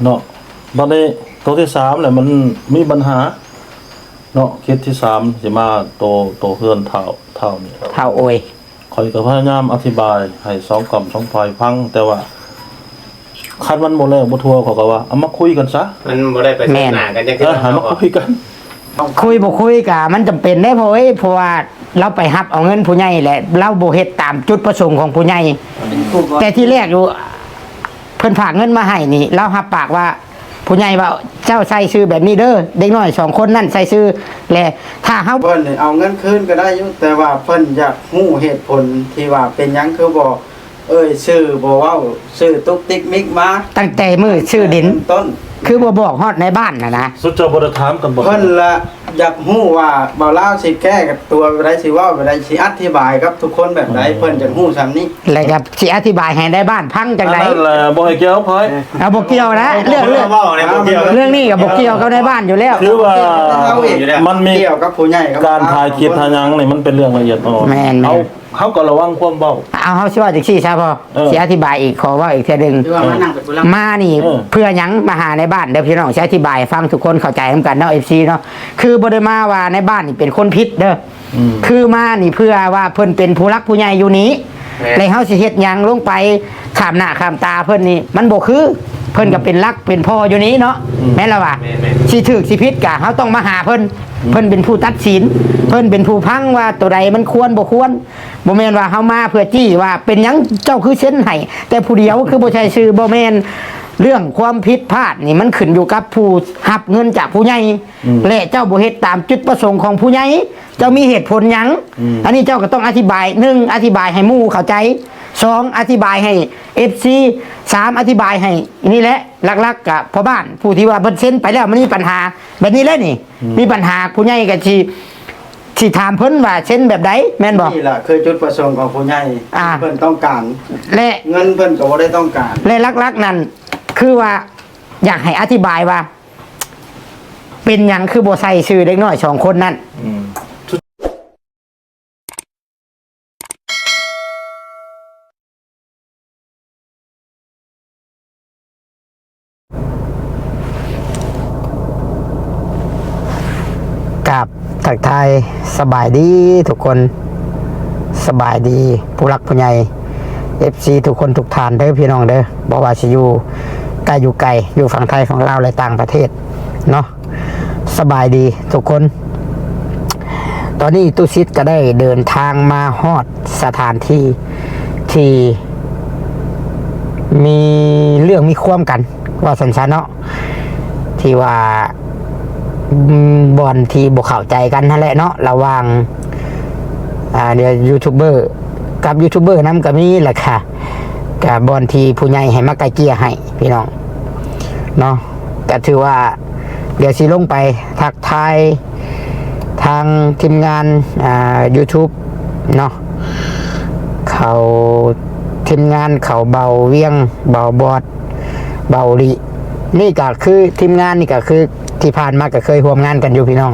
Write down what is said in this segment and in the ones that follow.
ເນາະ. ບັດນີ້ໂຕທີສາມແຫຼະ ມັນມີບັນຫາເນາະ. ເຂດທີສາມຊິມາໂຕ ໂຕເຮືອນທ້າວ ທ້າວນີ້ ທ້າວໂອຍ. ຂ້ອຍກໍພະຍາຍາມອະທິບາຍໃຫ້ສອງກ້ຳສອງຝ່າຍຟັງ, ແຕ່ວ່າຄັນມັນບໍ່ແລ້ວບໍ່ທົ່ວ ຂ້ອຍກໍວ່າເອົາມາຄຸຍກັນຊະ. ມັນບໍ່ໄດ້ໄປ ແມ່ນ ເຊີນໜ້າກັນຈັກເທື່ອ. ເອີ ໃຫ້ມາຄຸຍກັນ. ຄຸຍບໍ່ຄຸຍກະມັນຈຳເປັນເດ້ພໍ່ເອີຍ, ເພາະວ່າລາວໄປຮັບເອົາເງິນຜູ້ໃຫຍ່ແຫຼະ ລາວບໍ່ເຮັດຕາມຈຸດປະສົງຂອງຜູ້ໃຫຍ່. ແຕ່ທີແລກຢູ່ ເພິ່ນຝາກເງິນມາໃຫ້ນີ້ ລາວຮັບປາກວ່າ ຜູ້ໃຫຍ່ວ່າ ເຈົ້າໃສ່ຊື່ແບບນີ້ເດີ, ເດັກນ້ອຍສອງຄົນນັ້ນໃສ່ຊື່ ແລະ ຖ້າເຮົາ ເພິ່ນນີ້ເອົາເງິນຄືນກໍໄດ້ຢູ່, ແຕ່ວ່າເພິ່ນຢາກຮູ້ເຫດຜົນທີ່ວ່າເປັນຫຍັງຄືບໍ່ເອີ່ຍຊື່ ບໍ່ເວົ້າຊື່ຕຸກຕິກມິກມາ ຕັ້ງແຕ່ມື້ຊື້ດິນ ເປັນຕົ້ນ ຄືບໍ່ບອກຮອດໃນບ້ານຫັ້ນນະ. ສຸດເຈົ້າບໍ່ໄດ້ຖາມກັນບໍ່? ເພິ່ນລະຢາກຮູ້ວ່າບ່າວລາວຊິແກ້ຕົວແບບໃດ, ຊິເວົ້າແບບໃດ, ຊິອະທິບາຍກັບທຸກຄົນແບບໃດ, ເພິ່ນຢາກຮູ້ສ່ຳນີ້. ແລ້ວກໍຊິອະທິບາຍໃຫ້ນາຍບ້ານຟັງຈັ່ງໃດ? ອັນນັ້ນແຫຼະ ບໍ່ໃຫ້ກ່ຽວໃຜ. ເອົາ ບໍ່ກ່ຽວນະ ເລື່ອງ ເລື່ອງ ເວົ້າແລ້ວບໍ່ກ່ຽວ ເລື່ອງນີ້ກໍບໍ່ກ່ຽວກັບນາຍບ້ານຢູ່ແລ້ວ. ຄືວ່າມັນມີ ກ່ຽວກັບຜູ້ໃຫຍ່ ການຖ່າຍຄລິບຫາຫຍັງນີ້ ມັນເປັນເລື່ອງລະອຽດອ່ອນ. ແມ່ນໆ ເຮົາ ເຮົາກໍລະວັງຄວາມເວົ້າ. ເອົາ ເຮົາຊິເວົ້າຈັ່ງຊີ້ຊະພໍ່ ເອີ ຊິອະທິບາຍອີກ ຂໍເວົ້າອີກເທື່ອໜຶ່ງ. ຄືວ່າມານັ່ງເປັນຜູ້ຫຼັກ ມານີ້ ເອີ ເພື່ອຫຍັງ ມາຫານາຍບ້ານເດີພີ່ນ້ອງ. ຊິອະທິບາຍໃຫ້ຟັງ ທຸກຄົນເຂົ້າໃຈນຳກັນເນາະ ເອັຟຊີ ເນາະ. ຄືບໍ່ໄດ້ມາວ່ານາຍບ້ານນີ້ເປັນຄົນຜິດເດີ. ອືມ ຄືມານີ້ເພື່ອວ່າເພິ່ນເປັນຜູ້ຫຼັກຜູ້ໃຫຍ່ຢູ່ນີ້ ແມ່ນ ແລ້ວເຮົາຊິເຮັດຫຍັງລົງໄປຂ້າມໜ້າຂ້າມຕາເພິ່ນນີ້ ມັນບໍ່ຄື. ເພິ່ນກໍເປັນຫຼັກເປັນພໍ່ຢູ່ນີ້ເນາະ. ອືມ ແມ່ນລະວ່າ ແມ່ນໆ ຊິຖືກຊິຜິດກະເຮົາຕ້ອງມາຫາເພິ່ນ. ອືມ ເພິ່ນເປັນຜູ້ຕັດສິນ ເພິ່ນເປັນຜູ້ຟັງວ່າໂຕໃດມັນຄວນບໍ່ຄວນ. ບໍ່ແມ່ນວ່າເຮົາມາເພື່ອຈີ້ວ່າເປັນຫຍັງເຈົ້າຄືເຊັນໃຫ້ແຕ່ຜູ້ດຽວ ຄືບໍ່ໃສ່ຊື່. ບໍ່ແມ່ນ. ເລື່ອງຄວາມຜິດພາດນີ້ມັນຂຶ້ນຢູ່ກັບຜູ້ຮັບເງິນຈາກຜູ້ໃຫຍ່ ອືມ ແລະ ເຈົ້າບໍ່ເຮັດຕາມຈຸດປະສົງຂອງຜູ້ໃຫຍ່. ເຈົ້າມີເຫດຜົນຫຍັງ? ອືມ ອັນນີ້ເຈົ້າກໍຕ້ອງອະທິບາຍ, ໜຶ່ງ ອະທິບາຍໃຫ້ໝູ່ເຂົ້າໃຈ, ສອງ ອະທິບາຍໃຫ້ເອັຟຊີ, ສາມ ອະທິບາຍໃຫ້ ນີ້ແຫຼະ ຫຼັກໆ ກະພໍ່ບ້ານ ຜູ້ທີ່ວ່າເພິ່ນເຊັນໄປແລ້ວ ມັນມີບັນຫາແບບນີ້ແຫຼະນີ້. ອືມ ມີບັນຫາ ຜູ້ໃຫຍ່ກໍຊິ ຊິຖາມເພິ່ນວ່າເຊັນແບບໃດ ແມ່ນບໍ່? ນີ້ລະຄືຈຸດປະສົງຂອງຜູ້ໃຫຍ່ ອ່າ ທີ່ເພິ່ນຕ້ອງການ ແລະ ເງິນເພິ່ນກໍບໍ່ໄດ້ຕ້ອງການ ແລະ ຫຼັກໆ ນັ້ນ ຄືວ່າ ຢາກໃຫ້ອະທິບາຍວ່າ ເປັນຫຍັງຄືບໍ່ໃສ່ຊື່ເດັກນ້ອຍສອງຄົນນັ້ນ? ອືມ ກາບທັກທາຍສະບາຍດີທຸກຄົນ, ສະບາຍດີຜູ້ຫຼັກຜູ້ໃຫຍ່ ເອັຟຊີ ທຸກຄົນທຸກທ່ານເດີພີ່ນ້ອງເດີ, ບໍ່ວ່າຊິຢູ່ໃກ້ຢູ່ໄກ, ຢູ່ຝັ່ງໄທ ຝັ່ງລາວ ແລະ ຕ່າງປະເທດເນາະ. ສະບາຍດີທຸກຄົນ. ຕອນນີ້ຕຸສິດກໍໄດ້ເດີນທາງມາຮອດສະຖານທີ່ທີ່ມີເລື່ອງມີຄວາມກັນ ວ່າຊັ້ນຊະເນາະ, ທີ່ວ່າ ອືມ ບ່ອນທີ່ບໍ່ເຂົ້າໃຈກັນຫັ້ນແຫຼະເນາະ ລະຫວ່າງ ອ່າ ດຽວຢູທູບເບີ ກັບຢູທູບເບີນຳກໍມີແຫຼະ ກະ ກະບ່ອນທີ່ຜູ້ໃຫຍ່ໃຫ້ມາໄກ່ເກ່ຍໃຫ້ພີ່ນ້ອງເນາະ. ກະຖືວ່າ ດຽວຊິລົງໄປທັກທາຍທາງທີມງານ ອ່າ ຢູທູບເນາະ, ເຂົາ ທີມງານເຂົາ ເບົາວຽງ ເບົາບອດ ເບົາລີ. ນີ້ກະຄືທີມງານນີ້ກະຄືທີ່ຜ່ານມາກະເຄີຍຮ່ວມງານກັນຢູ່ພີ່ນ້ອງ.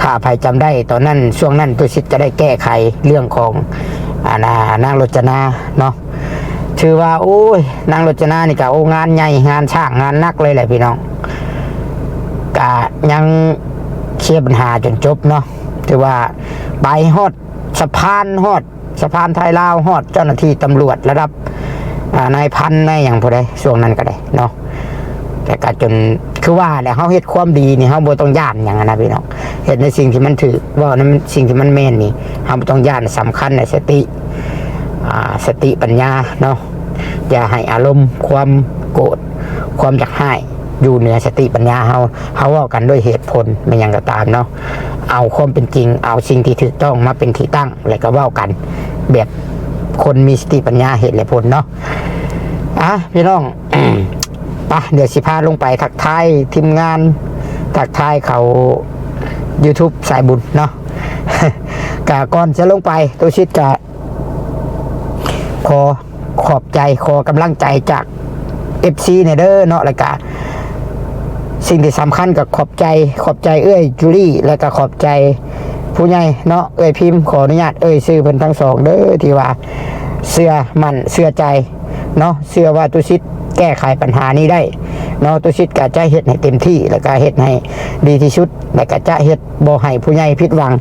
ຖ້າໃຜຈຳໄດ້ ຕອນນັ້ນ ຊ່ວງນັ້ນຕຸສິດກະໄດ້ແກ້ໄຂເລື່ອງຂອງ ອາ ນາ ນາງລົດຈະນາເນາະ. ຖືວ່າ ໂອ້ຍ ນາງລົດຈະນານີ້ກະ ໂອ້ ງານໃຫຍ່ ງານສ້າງ ງານໜັກເລີຍແຫຼະພີ່ນ້ອງ, ກະຍັງເຄຍບັນຫາຈົນຈົບເນາະ. ຖືວ່າໄປຮອດສະພານ ຮອດສະພານໄທລາວ ຮອດເຈົ້າໜ້າທີ່ຕຳຫຼວດລະດັບ ອາ ນາຍພັນນາຍຫຍັງຜູ້ໃດ ຊ່ວງນັ້ນກະໄດ້ເນາະ. ແຕ່ກະຈົນ ຄືວ່າແຫຼະ ເຮົາເຮັດຄວາມດີນີ້ ເຮົາບໍ່ຕ້ອງຢ້ານຫຍັງນະພີ່ນ້ອງ, ເຮັດໃນສິ່ງທີ່ມັນຖືກ ເວົ້າໃນສິ່ງທີ່ມັນແມ່ນນີ້ ເຮົາບໍ່ຕ້ອງຢ້ານ. ສຳຄັນໃນສະຕິ ອ່າ ສະຕິປັນຍາເນາະ, ຢ່າໃຫ້ອາລົມຄວາມໂກດ ຄວາມຢາກຮ້າຍຢູ່ເໜືອສະຕິປັນຍາເຮົາ. ເຮົາເວົ້າກັນດ້ວຍເຫດຜົນ ແມ່ນຫຍັງກໍຕາມເນາະ, ເອົາຄວາມເປັນຈິງ ເອົາສິ່ງທີ່ຖືກຕ້ອງມາເປັນທີ່ຕັ້ງ ແລ້ວກໍເວົ້າກັນແບບຄົນມີສະຕິປັນຍາ ເຫດແລະຜົນເນາະ. ອ່ະ ພີ່ນ້ອງ ປະ ດຽວຊິພາລົງໄປທັກທາຍທີມງານ ທັກທາຍເຂົາຢູທູບສາຍບຸນເນາະ. ກະກ່ອນຈະລົງໄປ ຕຸສິດກະຂໍຂອບໃຈ ຂໍກຳລັງໃຈຈາກເອັຟຊີແດ່ເດີເນາະ. ແລ້ວກະສິ່ງທີ່ສຳຄັນກະຂອບໃຈ ຂອບໃຈເອື້ອຍຈູລີ້ ແລ້ວກະຂອບໃຈຜູ້ໃຫຍ່ເນາະ ເອື້ອຍພິມ. ຂໍອະນຸຍາດເອີ່ຍຊື່ເພິ່ນທັງສອງເດີ ທີ່ວ່າເຊື່ອໝັ້ນເຊື່ອໃຈ ເນາະ, ເຊື່ອວ່າຕຸສິດ ແກ້ໄຂບັນຫານີ້ໄດ້ເນາະ. ຕຸສິດກໍຈະເຮັດໃຫ້ເຕັມທີ່ ແລ້ວກໍເຮັດໃຫ້ດີທີ່ສຸດ ແລ້ວກໍຈະເຮັດບໍ່ໃຫ້ຜູ້ໃຫຍ່ຜິດຫວັງ.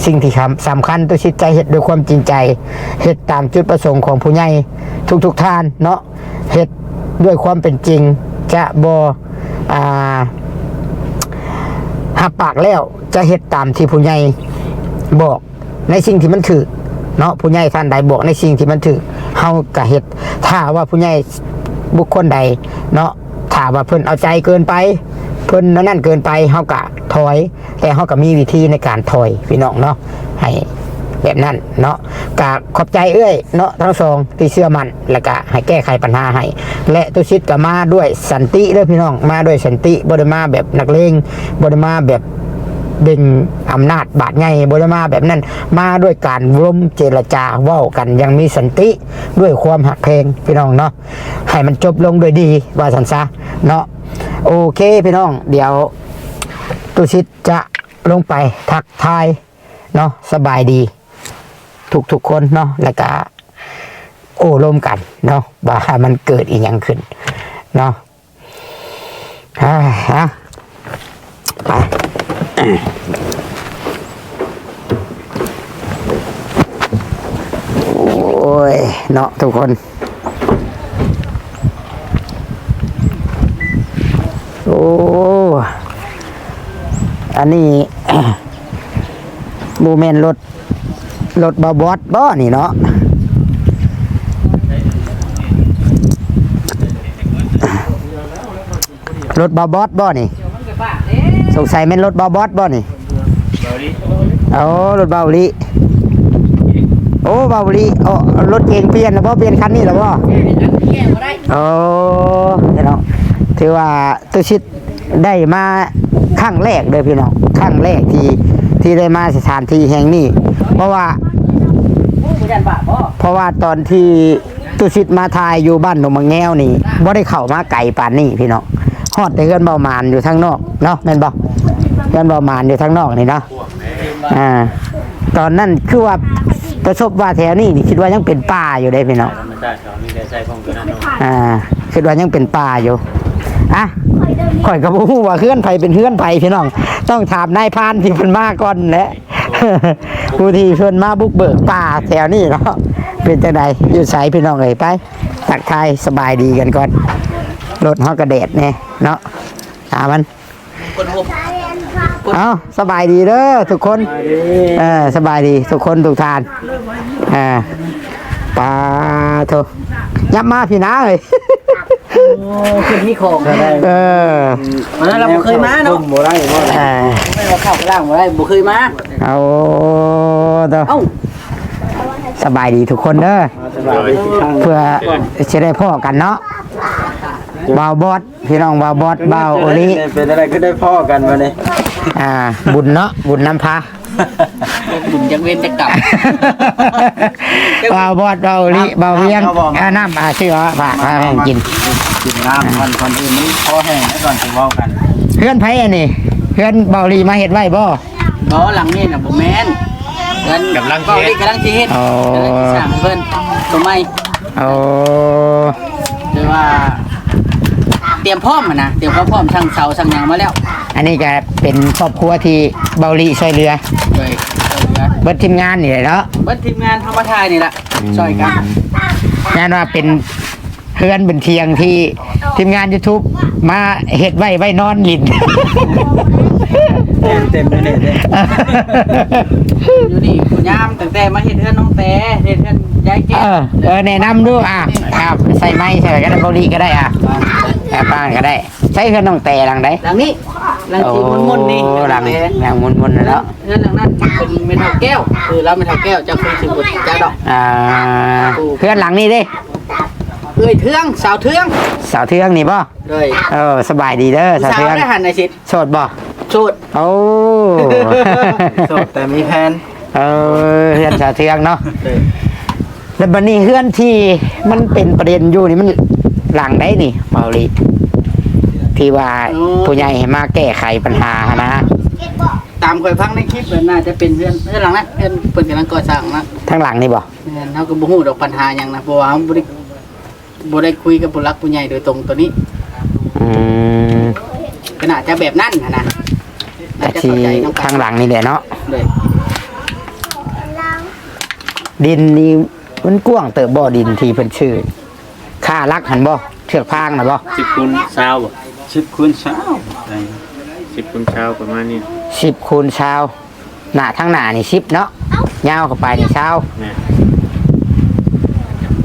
ສິ່ງທີ່ສຳ ສຳຄັນ ຕຸສິດຈະເຮັດດ້ວຍຄວາມຈິງໃຈ, ເຮັດຕາມຈຸດປະສົງຂອງຜູ້ໃຫຍ່ທຸກໆທ່ານເນາະ. ເຮັດດ້ວຍຄວາມເປັນຈິງ ຈະບໍ່ ອ່າ ຮັບປາກແລ້ວ ຈະເຮັດຕາມທີ່ຜູ້ໃຫຍ່ບອກໃນສິ່ງທີ່ມັນຖືກເນາະ. ຜູ້ໃຫຍ່ທ່ານໃດບອກໃນສິ່ງທີ່ມັນຖືກ ເຮົາກະເຮັດ. ຖ້າວ່າຜູ້ໃຫຍ່ບຸກຄົນໃດເນາະ ຖ້າວ່າເພິ່ນເອົາໃຈເກີນໄປ ເພິ່ນນັ້ນເກີນໄປ ເຮົາກະຖອຍ. ແຕ່ເຮົາກໍມີວິທີໃນການຖອຍພີ່ນ້ອງເນາະ ໃຫ້ແບບນັ້ນເນາະ. ກໍຂອບໃຈເອື້ອຍເນາະ ທັງສອງທີ່ເຊື່ອໝັ້ນ ແລ້ວກໍໃຫ້ແກ້ໄຂບັນຫາໃຫ້ ແລະ ຕຸສິດກໍມາດ້ວຍສັນຕິເດີພີ່ນ້ອງ, ມາດ້ວຍສັນຕິ ບໍ່ໄດ້ມາແບບນັກເລງ, ບໍ່ໄດ້ມາແບບເບັ່ງອຳນາດບາດໃຫຍ່, ບໍ່ໄດ້ມາແບບນັ້ນ, ມາດ້ວຍການລົມເຈລະຈາ ເວົ້າກັນຢ່າງມີສັນຕິ ດ້ວຍຄວາມຮັກແພງພີ່ນ້ອງເນາະ, ໃຫ້ມັນຈົບລົງດ້ວຍດີ ວ່າຊັ້ນຊະເນາະ. ໂອເຄພີ່ນ້ອງ, ດຽວຕຸສິດຈະລົງໄປທັກທາຍເນາະ, ສະບາຍດີທຸກໆຄົນເນາະ, ແລ້ວກະໂອ້ລົມກັນເນາະ ວ່າມັນເກີດອີ່ຫຍັງຂຶ້ນເນາະ. ອາ ໄປ ໂອ້ຍເນາະທຸກຄົນ. ໂອ້ ອັນນີ້ ບໍ່ແມ່ນລົດ ລົດບ່າວບອດບໍ່ນີ້ເນາະ? ລົດບ່າວບອດບໍ່ນີ້? ສົງໄສແມ່ນລົດບ່າວບອດບໍ່ນີ້? ໂອ້ ລົດບ່າວອີ່ຫຼີ. ໂອ້ ບ່າວອີ່ຫຼີ. ໂອ້ ລົດເກັງປ່ຽນແລ້ວບໍ່? ປ່ຽນຄັນນີ້ແລ້ວບໍ່? ໂອ້ ພີ່ນ້ອງ ຖືວ່າຕຸສິດໄດ້ມາຄັ້ງແລກເດີພີ່ນ້ອງ, ຄັ້ງແລກທີ່ ທີ່ໄດ້ມາສະຖານທີ່ແຫ່ງນີ້ ເພາະວ່າ ເພາະວ່າຕອນທີ່ ຕຸສິດມາຖ່າຍຢູ່ບ້ານໜອງໝາກແງວນີ້ ບໍ່ໄດ້ເຂົ້າມາໄກປານນີ້ພີ່ນ້ອງ, ຮອດແຕ່ເຮືອນບ່າວໝານຢູ່ທາງນອກເນາະ ແມ່ນບໍ່? ເຮືອນບ່າວໝານຢູ່ທາງນອກນີ້ເນາະ. ອ່າ ຕອນນັ້ນຄືວ່າປະສົບວ່າແຖວນີ້ນີ້ ຄິດວ່າຍັງເປັນປ່າຢູ່ເດ້ພີ່ນ້ອງ. ອ່າ ຄິດວ່າຍັງເປັນປ່າຢູ່. ອ່ະ ຂ້ອຍກໍບໍ່ຮູ້ວ່າເຮືອນໃຜເປັນເຮືອນໃຜພີ່ນ້ອງ, ຕ້ອງຖາມນາຍພານທີ່ເພິ່ນມາກ່ອນແຫຼະ. ຜູ້ທີ່ເພິ່ນມາບຸກເບີກປ່າແຖວນີ້ເນາະ ເປັນຈັ່ງໃດ ຢູ່ໃສພີ່ນ້ອງເອີຍ? ໄປທັກທາຍສະບາຍດີກັນກ່ອນ, ລົດເຮົາກະແດດແດ່ເນາະ. ຫາມັນ ເອົ້າ ສະບາຍດີເດີທຸກຄົນ. ເອີ ສະບາຍດີທຸກຄົນທຸກທ່ານ. ເອີ ປາໂທ ຍັບມາພີ້ນາເອີຍ. ໂອ້ ຂຶ້ນມີຂອງ. ເອີ ອັນນັ້ນລາວບໍ່ເຄີຍມາເນາະ. ບໍ່ໄດ້ບໍ່ໄດ້. ເອີ ແມ່ນວ່າເຂົ້າໄປລ້າງບໍ່ໄດ້ ບໍ່ເຄີຍມາ. ເອົາ ເອົາ ສະບາຍດີທຸກຄົນເດີ. ສະບາຍດີ. ເພື່ອຊິໄດ້ພໍ້ກັນເນາະ ບ່າວບອດ ພີ່ນ້ອງ ບ່າວບອດ ບ່າວໂອລິ. ເປັນຈັ່ງໃດຄືໄດ້ພໍ້ກັນມື້ນີ້? ອ່າ ບຸນເນາະ ບຸນນຳພາ. ບຸນຈັກເວນຈັກກຳ. ບ່າວບອດ ບ່າວໂອລິ ບ່າວວຽງ. ອ່າ ນ້ຳ ອ່າ ຊື້ເອົາ ຝາກ ຝາກໃຫ້ກິນ ກິນນ້ຳກ່ອນ ກ່ອນອື່ນມັນຄໍແຫ້ງແລ້ວ ກ່ອນຊິເວົ້າກັນ. ເຮືອນໃຜອັນນີ້? ເຮືອນບ່າວໂອລິມາເຮັດໄວ້ບໍ່? ບໍ່ ຫຼັງນີ້ນະບໍ່ແມ່ນ. ເຮືອນ ກຳລັງ ເວົ້ານີ້ກຳລັງຊິເຮັດ. ອໍ ກຳລັງຊິສ້າງໃຫ້ເພິ່ນໂຕໃໝ່. ອໍ ຄືວ່າຕຽມພ້ອມຫັ້ນນະ ຕຽມຄວາມພ້ອມ ສັ່ງເສົາສັ່ງຫຍັງມາແລ້ວ. ອັນນີ້ກະເປັນຄອບຄົວທີ່ບ່າວໂອລິຊ່ວຍເຫຼືອ. ໂດຍ ຊ່ວຍເຫຼືອ ເບິດທີມງານນີ້ແຫຼະເນາະ. ເບິດທີມງານເຮົາມາຖ່າຍນີ້ລະ ອືມ ຊ່ອຍກັນ. ແມ່ນວ່າເປັນ ເຮືອນເປັນຖຽງທີ່ທີມງານຢູທູບມາເຮັດໄວ້ ໄວ້ນອນຫຼິ້ນ. ເຕັມຢູ່ນີ້ເດ້ ຢູ່ນີ້ຜູ້ຍາມ ຕັ້ງແຕ່ມາເຮັດເຮືອນນ້ອງແຕ ເຮັດເຮືອນຍາຍແກ້ວ. ເອີ ເອີ ແນະນຳດູ ອ່າ ອ່າ ໃສ່ໄມໃສ່ກັນ ເກົາຫຼີກະໄດ້ ອ່າ ອ່າ ປານກະໄດ້. ໃຊ້ເຮືອນນ້ອງແຕຫຼັງໃດ? ຫຼັງນີ້ ຫຼັງທີ່ມົນໆນີ້. ໂອ້ ຫຼັງ ຫຼັງມົນໆນັ້ນເນາະ. ເຮືອນຫຼັງນັ້ນເປັນແມ່ເຖົ້າແກ້ວ ເອີ ລາວແມ່ເຖົ້າແກ້ວ ເຈົ້າຄືຊິບໍ່ຈັກດອກ. ອ່າ ເຮືອນຫຼັງນີ້ເດ້? ເອື້ອຍເທືອງ ສາວເທືອງ. ສາວເທືອງນີ້ບໍ່? ໂດຍ. ເອີ ສະບາຍດີເດີ ສາວເທືອງ. ຜູ້ສາວໄດ້ຫັ້ນນາຊິດ ໂສດບໍ່? ໂສດ. ໂອ້ ໂສດແຕ່ມີແຟນ. ເອີ ເຮືອນສາວເທືອງເນາະ. ໂດຍ. ແລ້ວບັດນີ້ເຮືອນທີ່ມັນເປັນປະເດັນຢູ່ນີ້ ມັນຫຼັງໃດນີ້ ເບົາລີ ທີ່ວ່າ ໂອ້ ຜູ້ໃຫຍ່ໃຫ້ມາແກ້ໄຂບັນຫາຫັ້ນນະ? ຕາມຂ້ອຍຟັງໃນຄລິບ ໜ້າຈະເປັນເຮືອນ ເຮືອນຫຼັງນັ້ນ ເຮືອນເພິ່ນກຳລັງກໍ່ສ້າງນະ. ທາງຫຼັງນີ້ບໍ່? ແມ່ນ. ເຮົາກໍບໍ່ຮູ້ດອກບັນຫາຫຍັງນະ ເພາະວ່າເຮົາບໍ່ໄດ້ ບໍ່ໄດ້ຄຸຍກັບຜູ້ຫຼັກຜູ້ໃຫຍ່ໂດຍຕົງໂຕນີ້. ອືມ ກໍໜ້າຈະແບບນັ້ນຫັ້ນນະ ໜ້າຈະເຂົ້າໃຈນຳກັນ ທາງຫຼັງນີ້ແຫຼະເນາະ. ໂດຍ ດິນນີ້ມັນກວ້າງເຕີບບໍ່ ດິນທີ່ເພິ່ນຊື້ ຄ່າຫຼັກຫັ້ນບໍ່ ເຊືອກຟາງນະບໍ່? ສິບຄູນຊາວບໍ່? ສິບຄູນຊາວ ສິບຄູນຊາວປະມານນີ້ ສິບຄູນຊາວ. ໜ້າ ທາງໜ້ານີ້ສິບເນາະ ຍາວເຂົ້າໄປນີ້ຊາວ. ແມ່ນ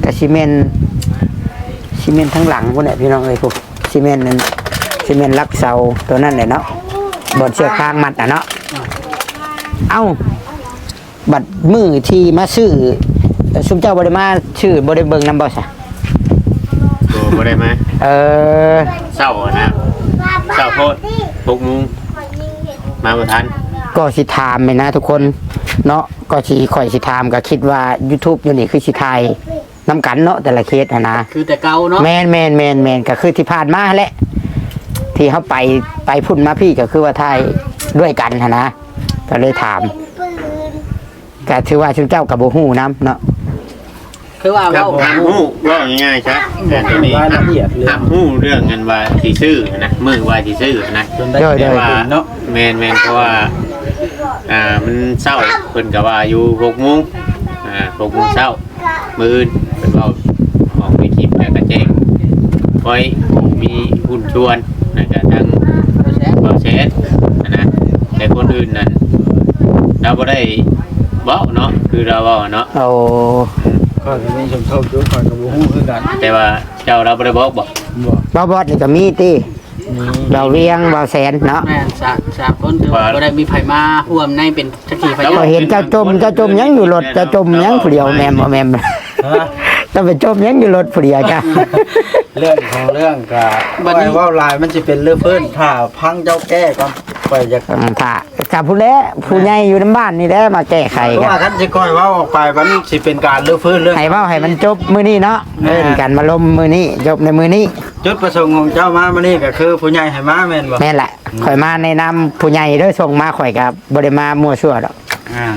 ກະຊິແມ່ນ ຊິແມ່ນທາງຫຼັງພຸ້ນແຫຼະພີ່ນ້ອງເອີຍ ພຸ້ນ ຊິແມ່ນອັນ ຊິແມ່ນຫຼັກເສົາໂຕນັ້ນແຫຼະເນາະ ບ່ອນເຊືອກຟາງມັດນະເນາະ. ເອົ້າ ບັດມື້ທີ່ມາຊື້ ຊຸມເຈົ້າບໍ່ໄດ້ມາຊື້ ບໍ່ໄດ້ເບິ່ງນຳບໍ່ຊະ? ບໍ່ ບໍ່ໄດ້ມາ. ເອີ ເຊົ້ານະ ເຊົ້າໂພດ ຫົກໂມງ ມາບໍ່ທັນ. ກໍຊິຖາມແມ່ນນະທຸກຄົນເນາະ ກໍຊິ ຂ້ອຍຊິຖາມ ກໍຄິດວ່າ YouTube ຢູ່ນີ້ຄືຊິຖ່າຍນຳກັນເນາະ ແຕ່ລະເຂດຫັ້ນນະ ຄືແຕ່ເກົ່າເນາະ. ແມ່ນໆໆໆ ກໍຄືທີ່ຜ່ານມາຫັ້ນແຫຼະ ທີ່ເຮົາໄປ ໄປພຸ້ນມາພີ້ ກໍຄືວ່າຖ່າຍດ້ວຍກັນຫັ້ນນະ ກໍເລີຍຖາມ. ກໍຖືວ່າຊຸມເຈົ້າກໍບໍ່ຮູ້ນຳເນາະ ຄືວ່າເວົ້າ ຮັບຮູ້ ເວົ້າງ່າຍໆຊະ ແຕ່ໂຕນີ້ ລາຍລະອຽດເລື່ອງ ຮັບຮູ້ເລື່ອງອັນວ່າຊິຊື້ນະ ມື້ວ່າຊິຊື້ນະ. ໂດຍໆ ແຕ່ວ່າ ເນາະ ແມ່ນໆ ເພາະວ່າ ອ່າ ມັນເຊົ້າ ເພິ່ນກໍວ່າຢູ່ຫົກໂມງ ອ່າ ຫົກໂມງເຊົ້າ ມື້ອື່ນເພິ່ນເວົ້າອອກໃນຄລິບ ແລ້ວກໍແຈ້ງ ຂ້ອຍຜູ້ມີຫຸ້ນສ່ວນ ແລ້ວກໍທັງ ບໍ່ແຊນ ບໍ່ແຊນຫັ້ນນະ ແຕ່ຄົນອື່ນນັ້ນລາວບໍ່ໄດ້ເວົ້າເນາະ ຄືລາວເວົ້າເນາະ. ໂອ້ ຂ້ອຍກໍມີສົມທົບຢູ່ ຂ້ອຍກໍບໍ່ຮູ້ຄືກັນ ແຕ່ວ່າເຈົ້າລາວບໍ່ໄດ້ບອກບໍ່? ບໍ່ ບ່າວບອດນີ້ກໍມີຕິ? ມີ ບ່າວວຽງ ບ່າວແສນເນາະ. ແມ່ນ ສາມ ສາມຄົນ ຖືວ່າບໍ່ໄດ້ມີໃຜມາຮ່ວມໃນເປັນສັກຂີພະຍານ. ຂ້ອຍເຫັນເຈົ້າຈົ່ມ ເຈົ້າຈົ່ມຫຍັງຢູ່ລົດ ເຈົ້າຈົ່ມຫຍັງຜູ້ດຽວ ແມ່ນບໍ່ແມ່ນ? ຮະ? ເຈົ້າໄປຈົ່ມຫຍັງຢູ່ລົດຜູ້ດຽວຈ້ະ? ເລື່ອງຂອງເລື່ອງກະ ບັດນີ້ ຂ້ອຍເວົ້າຫຼາຍມັນຊິເປັນເລື່ອງເພິ່ນ ຖ້າຟັງເຈົ້າແກ້ກ່ອນ ຂ້ອຍຢາກ ອືມ ຖ້າ ກໍພຸ້ນແຫຼະ ຜູ້ໃຫຍ່ຢູ່ນຳບ້ານນີ້ແຫຼະມາແກ້ໄຂ ເພາະວ່າຄັນຊິຂ້ອຍເວົ້າອອກໄປ ມັນຊິເປັນການເລື່ອງເພິ່ນເລື່ອງ ໃຫ້ເວົ້າໃຫ້ມັນຈົບມື້ນີ້ເນາະ. ແມ່ນ ເອີ້ນກັນມາລົມມື້ນີ້ ຈົບໃນມື້ນີ້. ຈຸດປະສົງຂອງເຈົ້າມາມື້ນີ້ກໍຄືຜູ້ໃຫຍ່ໃຫ້ມາແມ່ນບໍ່? ແມ່ນແຫຼະ ອືມ ຂ້ອຍມາແນະນຳຜູ້ໃຫຍ່ເດີ ສົ່ງມາ ຂ້ອຍກໍບໍ່ໄດ້ມາມົ້ວຊົ່ວດອກ. ອ່າ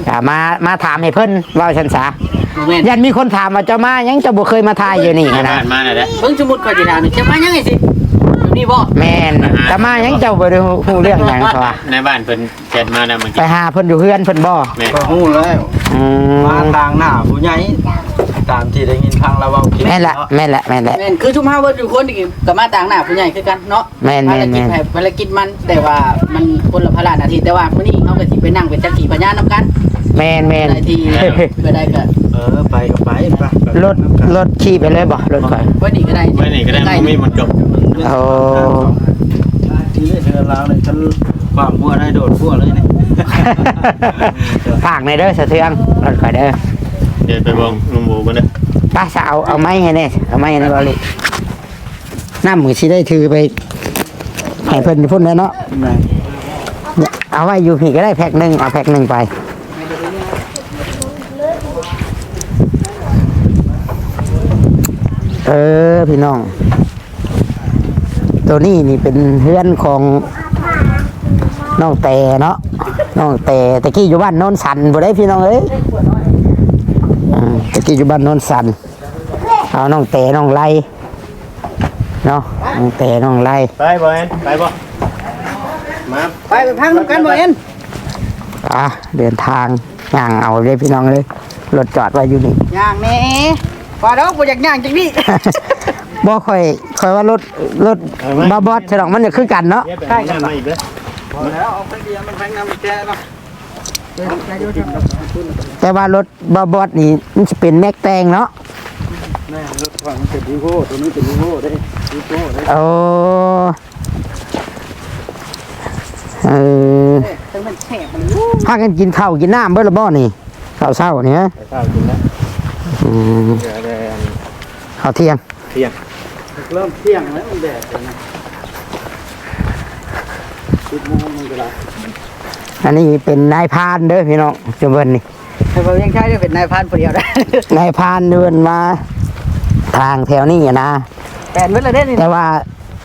ກໍມາ ມາຖາມໃຫ້ເພິ່ນ ເວົ້າຊັ້ນສາ. ບໍ່ແມ່ນ ຢ້ານມີຄົນຖາມວ່າ ເຈົ້າມາຫຍັງ ເຈົ້າບໍ່ເຄີຍມາຖ່າຍຢູ່ນີ້ຫັ້ນນະ? ມາແລ້ວເດ້. ເບິ່ງ ສົມມຸດຂ້ອຍຊິຖາມນີ້ ເຈົ້າມາຫຍັງໄອ້ຊິ ແບບນີ້ບໍ່? ແມ່ນ ເຈົ້າມາຫຍັງ ເຈົ້າບໍ່ໄດ້ຮູ້ເລື່ອງຫຍັງ ເພາະວ່າ ໃນບ້ານເພິ່ນ ແຊັດມານຳ ໄປຫາເພິ່ນຢູ່ເຮືອນເພິ່ນບໍ່? ແມ່ນ ຂ້ອຍຮູ້ແລ້ວ. ອືມ ມາຕາງໜ້າຜູ້ໃຫຍ່ ຕາມທີ່ໄດ້ຍິນຟັງລາວເວົ້າ. ແມ່ນລະ ເນາະ ແມ່ນລະ ແມ່ນລະ. ແມ່ນ ຄືຊຸມເຮົາເບິດທຸກຄົນນີ້ກໍມາຕາງໜ້າຜູ້ໃຫຍ່ຄືກັນເນາະ. ແມ່ນໆໆ ພາລະກິດໃຜພາລະກິດມັນ ແຕ່ວ່າມັນຄົນລະພາລະໜ້າທີ່. ແຕ່ວ່າມື້ນີ້ເຮົາກໍຊິໄປນັ່ງເປັນສັກຂີພະຍານນຳກັນ. ແມ່ນໆ ໄດ້ທີ່ ເອີ ໄປກໍໄປ ໄປ ລົດ ລົດຂີ່ໄປເລີຍບໍ່? ລົດຂ້ອຍ ໄວ້ນີ້ກໍໄດ້ ໄວ້ນີ້ກໍໄດ້ ບໍ່ມີມັນຈົບ. ໂອ້ ທີ່ເຮືອນລາວນີ້ ຄັນຄວາມຫົວໄດ້ໂດດຫົວເລີຍນີ້. ຝາກແດ່ເດີສະເທືອງ ລົດຂ້ອຍເດີ. ເດີນໄປບອກລຸງໂບກ່ອນເດີ. ໄປຊະ ເອົາ ເອົາໄມ້ໃຫ້ແດ່ ເອົາໄມ້ໃຫ້ແດ່ ເບົາລີ. ນ້ຳກໍຊິໄດ້ຖືໄປໃຫ້ເພິ່ນຢູ່ພຸ້ນແຫຼະເນາະ. ແມ່ນ ເອົາໄວ້ຢູ່ພີ້ກໍໄດ້ແພັກໜຶ່ງ ເອົາແພັກໜຶ່ງໄປ. ເອີ ພີ່ນ້ອງ ໂຕນີ້ນີ້ເປັນເຮືອນຂອງນ້ອງແຕເນາະ ນ້ອງແຕ ແຕ່ກີ້ຢູ່ບ້ານໂນນສັນພຸ້ນເດ້ ພີ່ນ້ອງເອີຍ. ອືມ ແຕ່ກີ້ຢູ່ບ້ານໂນນສັນ ເອົາ ນ້ອງແຕ ນ້ອງໄລ ເນາະ ນ້ອງແຕ ນ້ອງໄລ. ໄປບໍ່ແອນ ໄປບໍ່? ມາ ໄປ ໄປພັງນຳກັນບໍ່ແອນ? ອ່າ ເດີນທາງຍ່າງເອົາເດ້ພີ່ນ້ອງເອີຍ ລົດຈອດໄວ້ຢູ່ນີ້. ຍ່າງແດ່ ວ່າດອກ ບໍ່ຢາກຍ່າງຈັກນິດ. ບໍ່ ຂ້ອຍ ຂ້ອຍວ່າລົດ ລົດ ເອົາມາ ບ່າວບອດຊະດອກ ມັນກໍຄືກັນເນາະ. ໃຊ້ກັນ ມາອີກເດີ. ພໍແລ້ວ ເອົາໄປເດຍ ມັນແພງນຳແກເນາະ. ແຕ່ວ່າລົດບ່າວບອດນີ້ ມັນຊິເປັນແມັກແຕ່ງເນາະ. ແມ່ນ ລົດຂ້ອຍມັນເປັນ Evo ໂຕນີ້ເປັນ Evo ເດ້ Evo ເດ້. ໂອ້ ເອີ ເອີ ແຕ່ມັນແຊບ ພາກັນກິນເຂົ້າກິນນ້ຳເບິດແລ້ວບໍ່ນີ້? ເຂົ້າເຊົ້ານີ້ຮະ? ເຂົ້າກິນແລ້ວ. ອືມ ເຫຼືອແຕ່ອັນ ເຂົ້າທ່ຽງ. ທ່ຽງ ເລີ່ມທ່ຽງແລ້ວ ມັນແດດແລ້ວນະ ສິບໂມງມັນກໍໄດ້. ອັນນີ້ເປັນນາຍພານເດີພີ່ນ້ອງ ຈຸເພິ່ນນີ້ ໃຫ້ເວົ້າຍັງໃຊ້ເດີ ເປັນນາຍພານຜູ້ດຽວໄດ້. ນາຍພານເພິ່ນມາທາງແຖວນີ້ນະ ແປນເບິດແລ້ວເດ້ນີ້ ແຕ່ວ່າ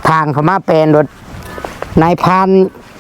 ທາງເຂົາມາແປນລົດ ນາຍພານ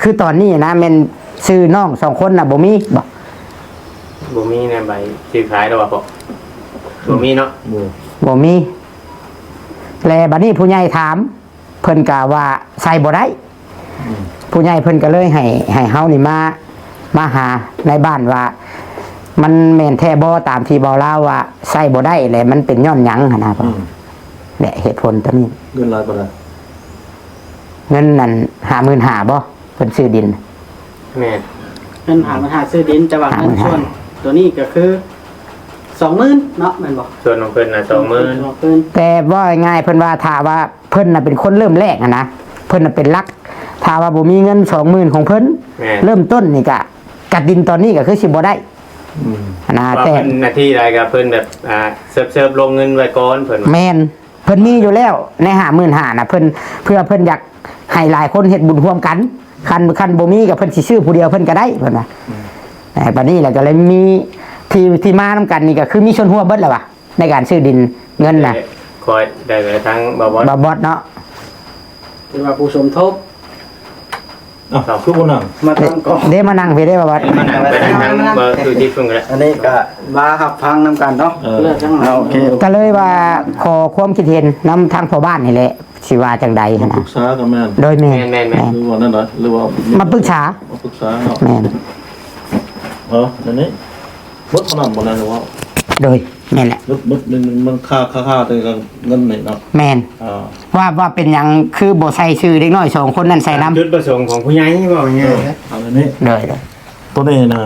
ຄືຕອນນີ້ນະ ແມ່ນຊື່ນ້ອງສອງຄົນນະ ບໍ່ມີບໍ່? ບໍ່ມີໃນໃບຊື້ຂາຍດອກວ່າ ບໍ່ມີເນາະ. ບໍ່ ບໍ່ມີ. ແລະ ບັດນີ້ຜູ້ໃຫຍ່ຖາມ ເພິ່ນກະວ່າໃສ່ບໍ່ໄດ້. ອືມ ຜູ້ໃຫຍ່ເພິ່ນກະເລີຍໃຫ້ ໃຫ້ເຮົານີ້ມາ ມາຫານາຍບ້ານວ່າ ມັນແມ່ນແທ້ບໍ່ ຕາມທີ່ເບົາລາວວ່າໃຊ້ບໍ່ໄດ້ ແລະ ມັນເປັນຍ້ອນຫຍັງຫັ້ນນະ. ອືມ ແລະ ເຫດຜົນຕົວນີ້. ເງິນຫຼາຍປານໃດ? ເງິນນັ້ນ ຫ້າໝື່ນຫ້າ ບໍ່? ເພິ່ນຊື້ດິນ. ແມ່ນ. ເງິນຫ້າໝື່ນຫ້າ ຊື້ດິນ ແຕ່ວ່າເງິນສ່ວນຕົວນີ້ກໍຄືສອງໝື່ນເນາະ ແມ່ນບໍ່? ສ່ວນຂອງເພິ່ນນະ ສອງໝື່ນ. ສອງໝື່ນ. ແຕ່ເວົ້າງ່າຍໆ ເພິ່ນວ່າ ຖ້າວ່າເພິ່ນນະເປັນຄົນເລີ່ມແລກຫັ້ນນະ ເພິ່ນນະເປັນຫຼັກ. ຖ້າວ່າບໍ່ມີເງິນສອງໝື່ນຂອງເພິ່ນ ແມ່ນ ເລີ່ມຕົ້ນນີ້ກະ ກະດິນຕອນນີ້ກະຄືຊິບໍ່ໄດ້. ອືມ ຫັ້ນນະ. ວ່າ ແຕ່ເພິ່ນນະ ທີ່ໃດກະເພິ່ນແບບ ອ່າ ເຊີບໆລົງເງິນໄວ້ກ່ອນ ເພິ່ນວ່າ. ແມ່ນ. ເພິ່ນມີຢູ່ແລ້ວໃນຫ້າໝື່ນຫ້ານະ ເພິ່ນ ເພື່ອເພິ່ນຢາກໃຫ້ຫຼາຍຄົນເຮັດບຸນຮ່ວມກັນ. ຄັນ ຄັນບໍ່ມີກໍເພິ່ນຊິຊື້ຜູ້ດຽວເພິ່ນກໍໄດ້ ເພິ່ນວ່າ. ອືມ ເອີ ບາດນີ້ແຫຼະກໍເລີຍມີທີ່ ທີ່ມານຳກັນນີ້ກໍຄືມີສ່ວນຮ່ວມເບິດແລ້ວວ່າ ໃນການຊື້ດິນເງິນນະ. ເອີ ຂ້ອຍໄດ້ໄປທາງບ່າວບອດ ບ່າວບອດເນາະ ຖືວ່າຜູ້ສົມທົບ. ອ້າວ ຄືບໍ່ນັ່ງ? ມາຕັ້ງກ່ອນ ເດ້ ມານັ່ງພີ້ເດ້ ບ່າວບອດ. ມານັ່ງໄປທາງບ່າວຢູ່ທີ່ເພິ່ນກໍໄດ້. ອັນນີ້ກໍມາຮັບຟັງນຳກັນເນາະ. ເອີ ເລືອກຈັ່ງໃດ? ໂອເຄ ກໍເລີຍວ່າຂໍຄວາມຄິດເຫັນນຳທາງພໍ່ບ້ານນີ້ແຫຼະ ຊິວ່າຈັ່ງໃດຫັ້ນນະ? ມາປຶກສາກໍແມ່ນ. ໂດຍ ແມ່ນ ແມ່ນ ແມ່ນ ແມ່ນ. ຫຼືວ່າແນວໃດ? ຫຼືວ່າມາປຶກສາ? ມາປຶກສາເນາະ. ແມ່ນ. ເອີ ອັນນີ້ ໝົດເທົ່ານັ້ນບໍ່ແມ່ນ ຫຼືວ່າ? ໂດຍ ແມ່ນແຫຼະ. ໝົດ ໝົດ ມັນ ມັນຄາ ຄາ ຄາແຕ່ເງິນນີ້ເນາະ. ແມ່ນ. ອ່າ ວ່າ ວ່າເປັນຫຍັງຄືບໍ່ໃສ່ຊື່ເດັກນ້ອຍສອງຄົນນັ້ນໃສ່ນຳ? ຈຸດປະສົງຂອງຜູ້ໃຫຍ່ ເວົ້າງ່າຍໆ. ເອີ ເອົາແນວນີ້. ໂດຍ ໂດຍ. ຕົວນີ້ນະ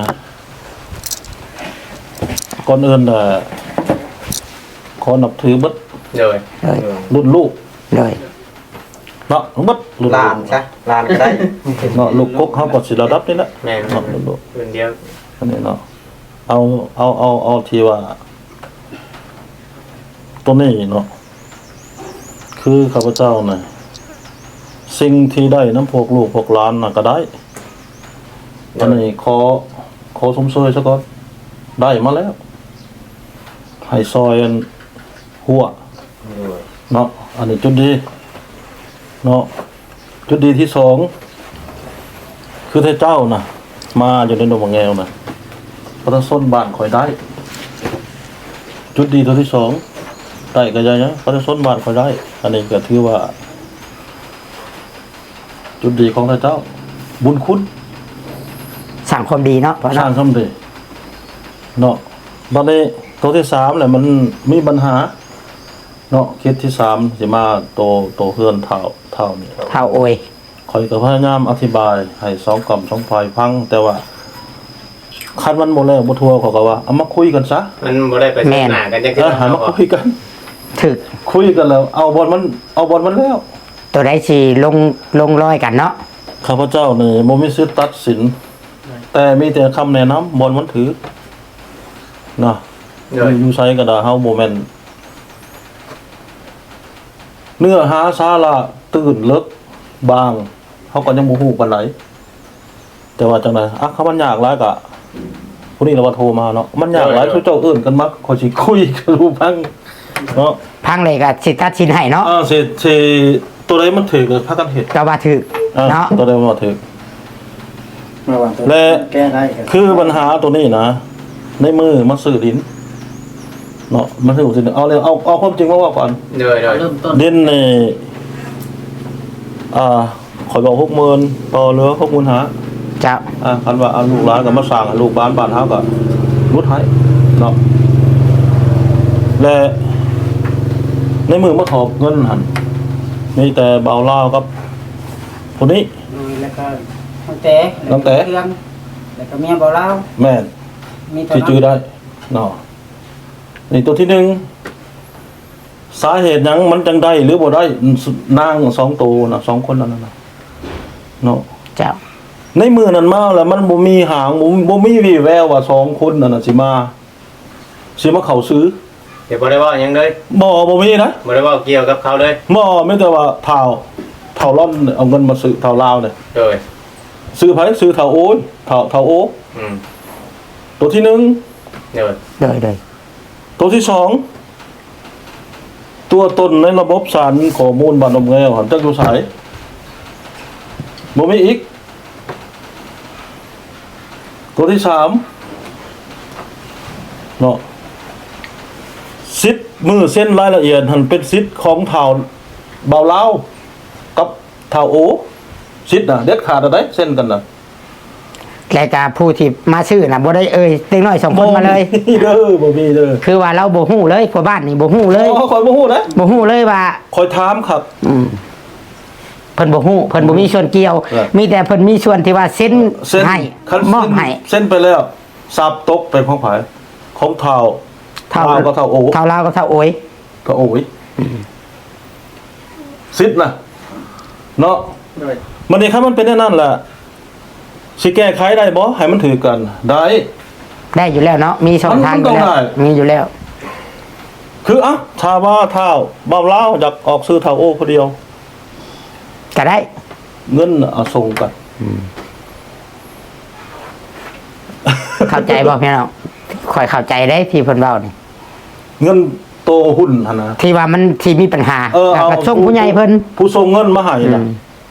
ກ່ອນອື່ນນະ ຂໍນັບຖືເບິດ. ໂດຍ ໂດຍ. ລຸ້ນລູກ. ໂດຍ. ເນາະ ເບິດລຸ້ນຫຼານຊະ ຫຼານກໍໄດ້ເນາະ. ລູກກົກເຮົາກໍຊິລະດັບນີ້ແຫຼະ. ແມ່ນ ເນາະ ລຸ້ນລູກ ເປັນດຽວ ອັນນີ້ເນາະ. ເອົາ ເອົາ ເອົາ ເອົາທີ່ວ່າ ຕົວນີ້ເນາະ ຄືຂ້າພະເຈົ້ານະ ສິ່ງທີ່ໄດ້ນຳພວກລູກພວກຫຼານນະກໍໄດ້. ໂດຍ. ອັນນີ້ຂໍ ຂໍຊົມເຊີຍຊະກ່ອນ ໄດ້ມາແລ້ວ ໃຫ້ຊ່ອຍອັນ ຮົ້ວ ໂດຍ ເນາະ. ອັນນີ້ຈຸດດີເນາະ. ຈຸດດີທີສອງ ຄືແຕ່ເຈົ້ານະ ມາຢູ່ໃນດົງບາງແງວນະ ປະຊາຊົນບ້ານຂ້ອຍໄດ້. ຈຸດດີຕົວທີສອງ ໄດ້ກໍຢ່າຫຍັງ ປະຊາຊົນບ້ານຂ້ອຍໄດ້. ອັນນີ້ກໍຖືວ່າ ຈຸດດີຂອງທ່ານເຈົ້າ ບຸນຄຸນ ສ້າງຄວາມດີເນາະ ພໍ່ເນາະ ສ້າງຄວາມດີເນາະ. ບັດນີ້ໂຕທີສາມແຫຼະ ມັນມີບັນຫາເນາະ. ເຂດທີສາມ ຊິມາໂຕ ໂຕເຮືອນທ້າວ ທ້າວນີ້ ທ້າວໂອຍ. ຂ້ອຍກໍພະຍາຍາມອະທິບາຍໃຫ້ສອງກ້ຳສອງຝ່າຍຟັງ ແຕ່ວ່າ ຄັນມັນບໍ່ແລ້ວບໍ່ທົ່ວ ເຂົາກໍວ່າເອົາມາຄຸຍກັນຊະ ມັນບໍ່ໄດ້ໄປ ແມ່ນ ເຊີນໜ້າກັນຈັກເທື່ອ ເອີ ໃຫ້ມາຄຸຍກັນ ຖືກ ຄຸຍກັນແລ້ວເອົາບ່ອນມັນ ເອົາບ່ອນມັນແລ້ວ ໂຕໃດຊິລົງ ລົງລອຍກັນເນາະ. ຂ້າພະເຈົ້ານີ້ບໍ່ມີສິດຕັດສິນ ແຕ່ມີແຕ່ຄຳແນະນຳບ່ອນມັນຖືກນະ. ໂດຍ ຢູ່ໃສກໍໄດ້ ເຮົາບໍ່ແມ່ນ ເນື້ອຫາສາລະຕື່ນເລິກບາງ ເຮົາກໍຍັງບໍ່ຮູ້ປານໃດ. ແຕ່ວ່າຈັ່ງໃດ ອະ ຄັນມັນຍາກຫຼາຍກະ ຜູ້ນີ້ລະວ່າໂທມາເນາະ ມັນຍາກຫຼາຍ ໂດຍ ໂດຍ ຊຸມເຈົ້າເອີ້ນກັນມາ ຂ້ອຍຊິຄຸຍກັບຮູ້ຟັງເນາະ ຟັງແລ້ວກະຊິຕັດສິນໃຫ້ເນາະ. ເອີ ຊິ ຊິ ໂຕໃດມັນຖືກກໍພາກັນເຮັດ ກໍວ່າຖືກ ເອີ ເນາະ ໂຕໃດມັນວ່າຖືກ ແລະ ແກ້ໄດ້ກໍ ຄືບັນຫາໂຕນີ້ນະ ໃນມື້ມາຊື້ດິນ ເນາະ ມັນຖືກ ເອົາເລື່ອງ ເອົາ ເອົາຄວາມຈິງມາເວົ້າກ່ອນ. ໂດຍ ໂດຍ ເລີ່ມຕົ້ນ ດິນນີ້ ອ່າ ຂ້ອຍບອກຫົກໝື່ນ ຕໍ່ເຫຼືອຫົກໝື່ນຫ້າ ເຈົ້າ ອ່າ ຄັນວ່າ ອ່າ ລູກຫຼານກໍມາສ້າງໃຫ້ລູກບ້ານ ບ້ານເຮົາກໍຫຼຸດໃຫ້ເນາະ. ແລະ ໃນມື້ມາຂໍເງິນຫັ້ນ ມີແຕ່ບ່າວລາວກັບຜູ້ນີ້ ໂດຍ ແລ້ວກໍນ້ອງແຕ ນ້ອງແຕ ເພື່ອນ ແລ້ວກໍເມຍບ່າວລາວ ແມ່ນ ມີເທົ່ານັ້ນ ທີ່ຈື່ໄດ້ເນາະ. ນີ້ຕົວທີໜຶ່ງ ສາເຫດຫຍັງມັນຈັ່ງໄດ້ ຫຼື ບໍ່ໄດ້ ນາງສອງໂຕນະ ສອງຄົນນັ້ນນະ ເນາະ ເຈົ້າ. ໃນມື້ນັ້ນມາແລ້ວ ມັນບໍ່ມີຫາງ ບໍ່ ບໍ່ມີວີ່ແວວວ່າສອງຄົນນັ້ນນະ ຊິມາ ຊິມາເຂົ້າຊື່ ແຕ່ບໍ່ໄດ້ເວົ້າຫຍັງເລີຍ ບໍ່ ບໍ່ມີນະ ບໍ່ໄດ້ເວົ້າກ່ຽວກັບເຂົາເລີຍ ບໍ່ ມີແຕ່ວ່າທ້າວ ທ້າວລອນເອົາເງິນມາຊື້ທ້າວລາວນີ້ ໂດຍ ຊື້ໃຜ? ຊື້ທ້າວໂອຍ ທ້າວ ທ້າວໂອ ອືມ ຕົວທີໜຶ່ງ ໂດຍ ໂດຍ ໂດຍ ຕົວທີສອງ ຕົວຕົນໃນລະບົບສານຂໍ້ມູນບ້ານດົງແງວຫັ້ນ ຈັກຢູ່ໃສ? ບໍ່ມີອີກ ຕົວທີສາມເນາະ ສິດມືເຊັນລາຍລະອຽດຫັ້ນເປັນສິດຂອງທ້າວບ່າວລາວກັບທ້າວໂອ ສິດນະເດັດຂາດເລີຍເດ້ ເຊັນກັນນະ ແລະກະຜູ້ທີ່ມາຊື້ນະບໍ່ໄດ້ເອີ່ຍເດັກນ້ອຍສອງຄົນມາເລີຍ ບໍ່ມີເດີ ບໍ່ມີເດີ ຄືວ່າລາວບໍ່ຮູ້ເລີຍ ພໍ່ບ້ານນີ້ບໍ່ຮູ້ເລີຍ ອໍ ຂ້ອຍບໍ່ຮູ້ນະ ບໍ່ຮູ້ເລີຍວ່າ ຂ້ອຍຖາມຄັບ ອືມ ເພິ່ນບໍ່ຮູ້ ເພິ່ນບໍ່ມີສ່ວນກ່ຽວ ເອີ ມີແຕ່ເພິ່ນມີສ່ວນທີ່ວ່າເຊັນ ເອີ ເຊັນໃຫ້ ຄັນ ມອບໃຫ້ ເຊັນ ເຊັນໄປແລ້ວ ຊັບຕົກເປັນຂອງໃຜ? ຂອງທ້າວ ທ້າວ ທ້າວລາວກັບທ້າວໂອ ທ້າວລາວກັບທ້າວໂອຍ ທ້າວໂອຍ ອືມ ສິດນະ ເນາະ ໂດຍ ບັດນີ້ຄັນມັນເປັນແນວນັ້ນລະ ຊິແກ້ໄຂໄດ້ບໍ່ ໃຫ້ມັນຖືກກັນ? ໄດ້ ໄດ້ຢູ່ແລ້ວເນາະ ມີຊ່ອງທາງຢູ່ແລ້ວ ມັນຕ້ອງໄດ້ ມີຢູ່ແລ້ວ ຄື ອະ ຖ້າວ່າທ້າວບ່າວລາວຢາກອອກຊື່ທ້າວໂອຜູ້ດຽວ ກໍໄດ້ ເງິນເອົາສົ່ງກັນ ອືມ ເຂົ້າໃຈບໍ່ພີ່ນ້ອງ? ຂ້ອຍເຂົ້າໃຈເດ້ທີ່ເພິ່ນເວົ້ານີ້ ເງິນໂຕຫຸ້ນຫັ້ນນະ ທີ່ວ່າມັນ ທີ່ມີບັນຫາ ເອີ ເອົາ ກໍສົ່ງຜູ້ໃຫຍ່ເພິ່ນ ຜູ້ສົ່ງເງິນມາໃຫ້ນະ ອືມ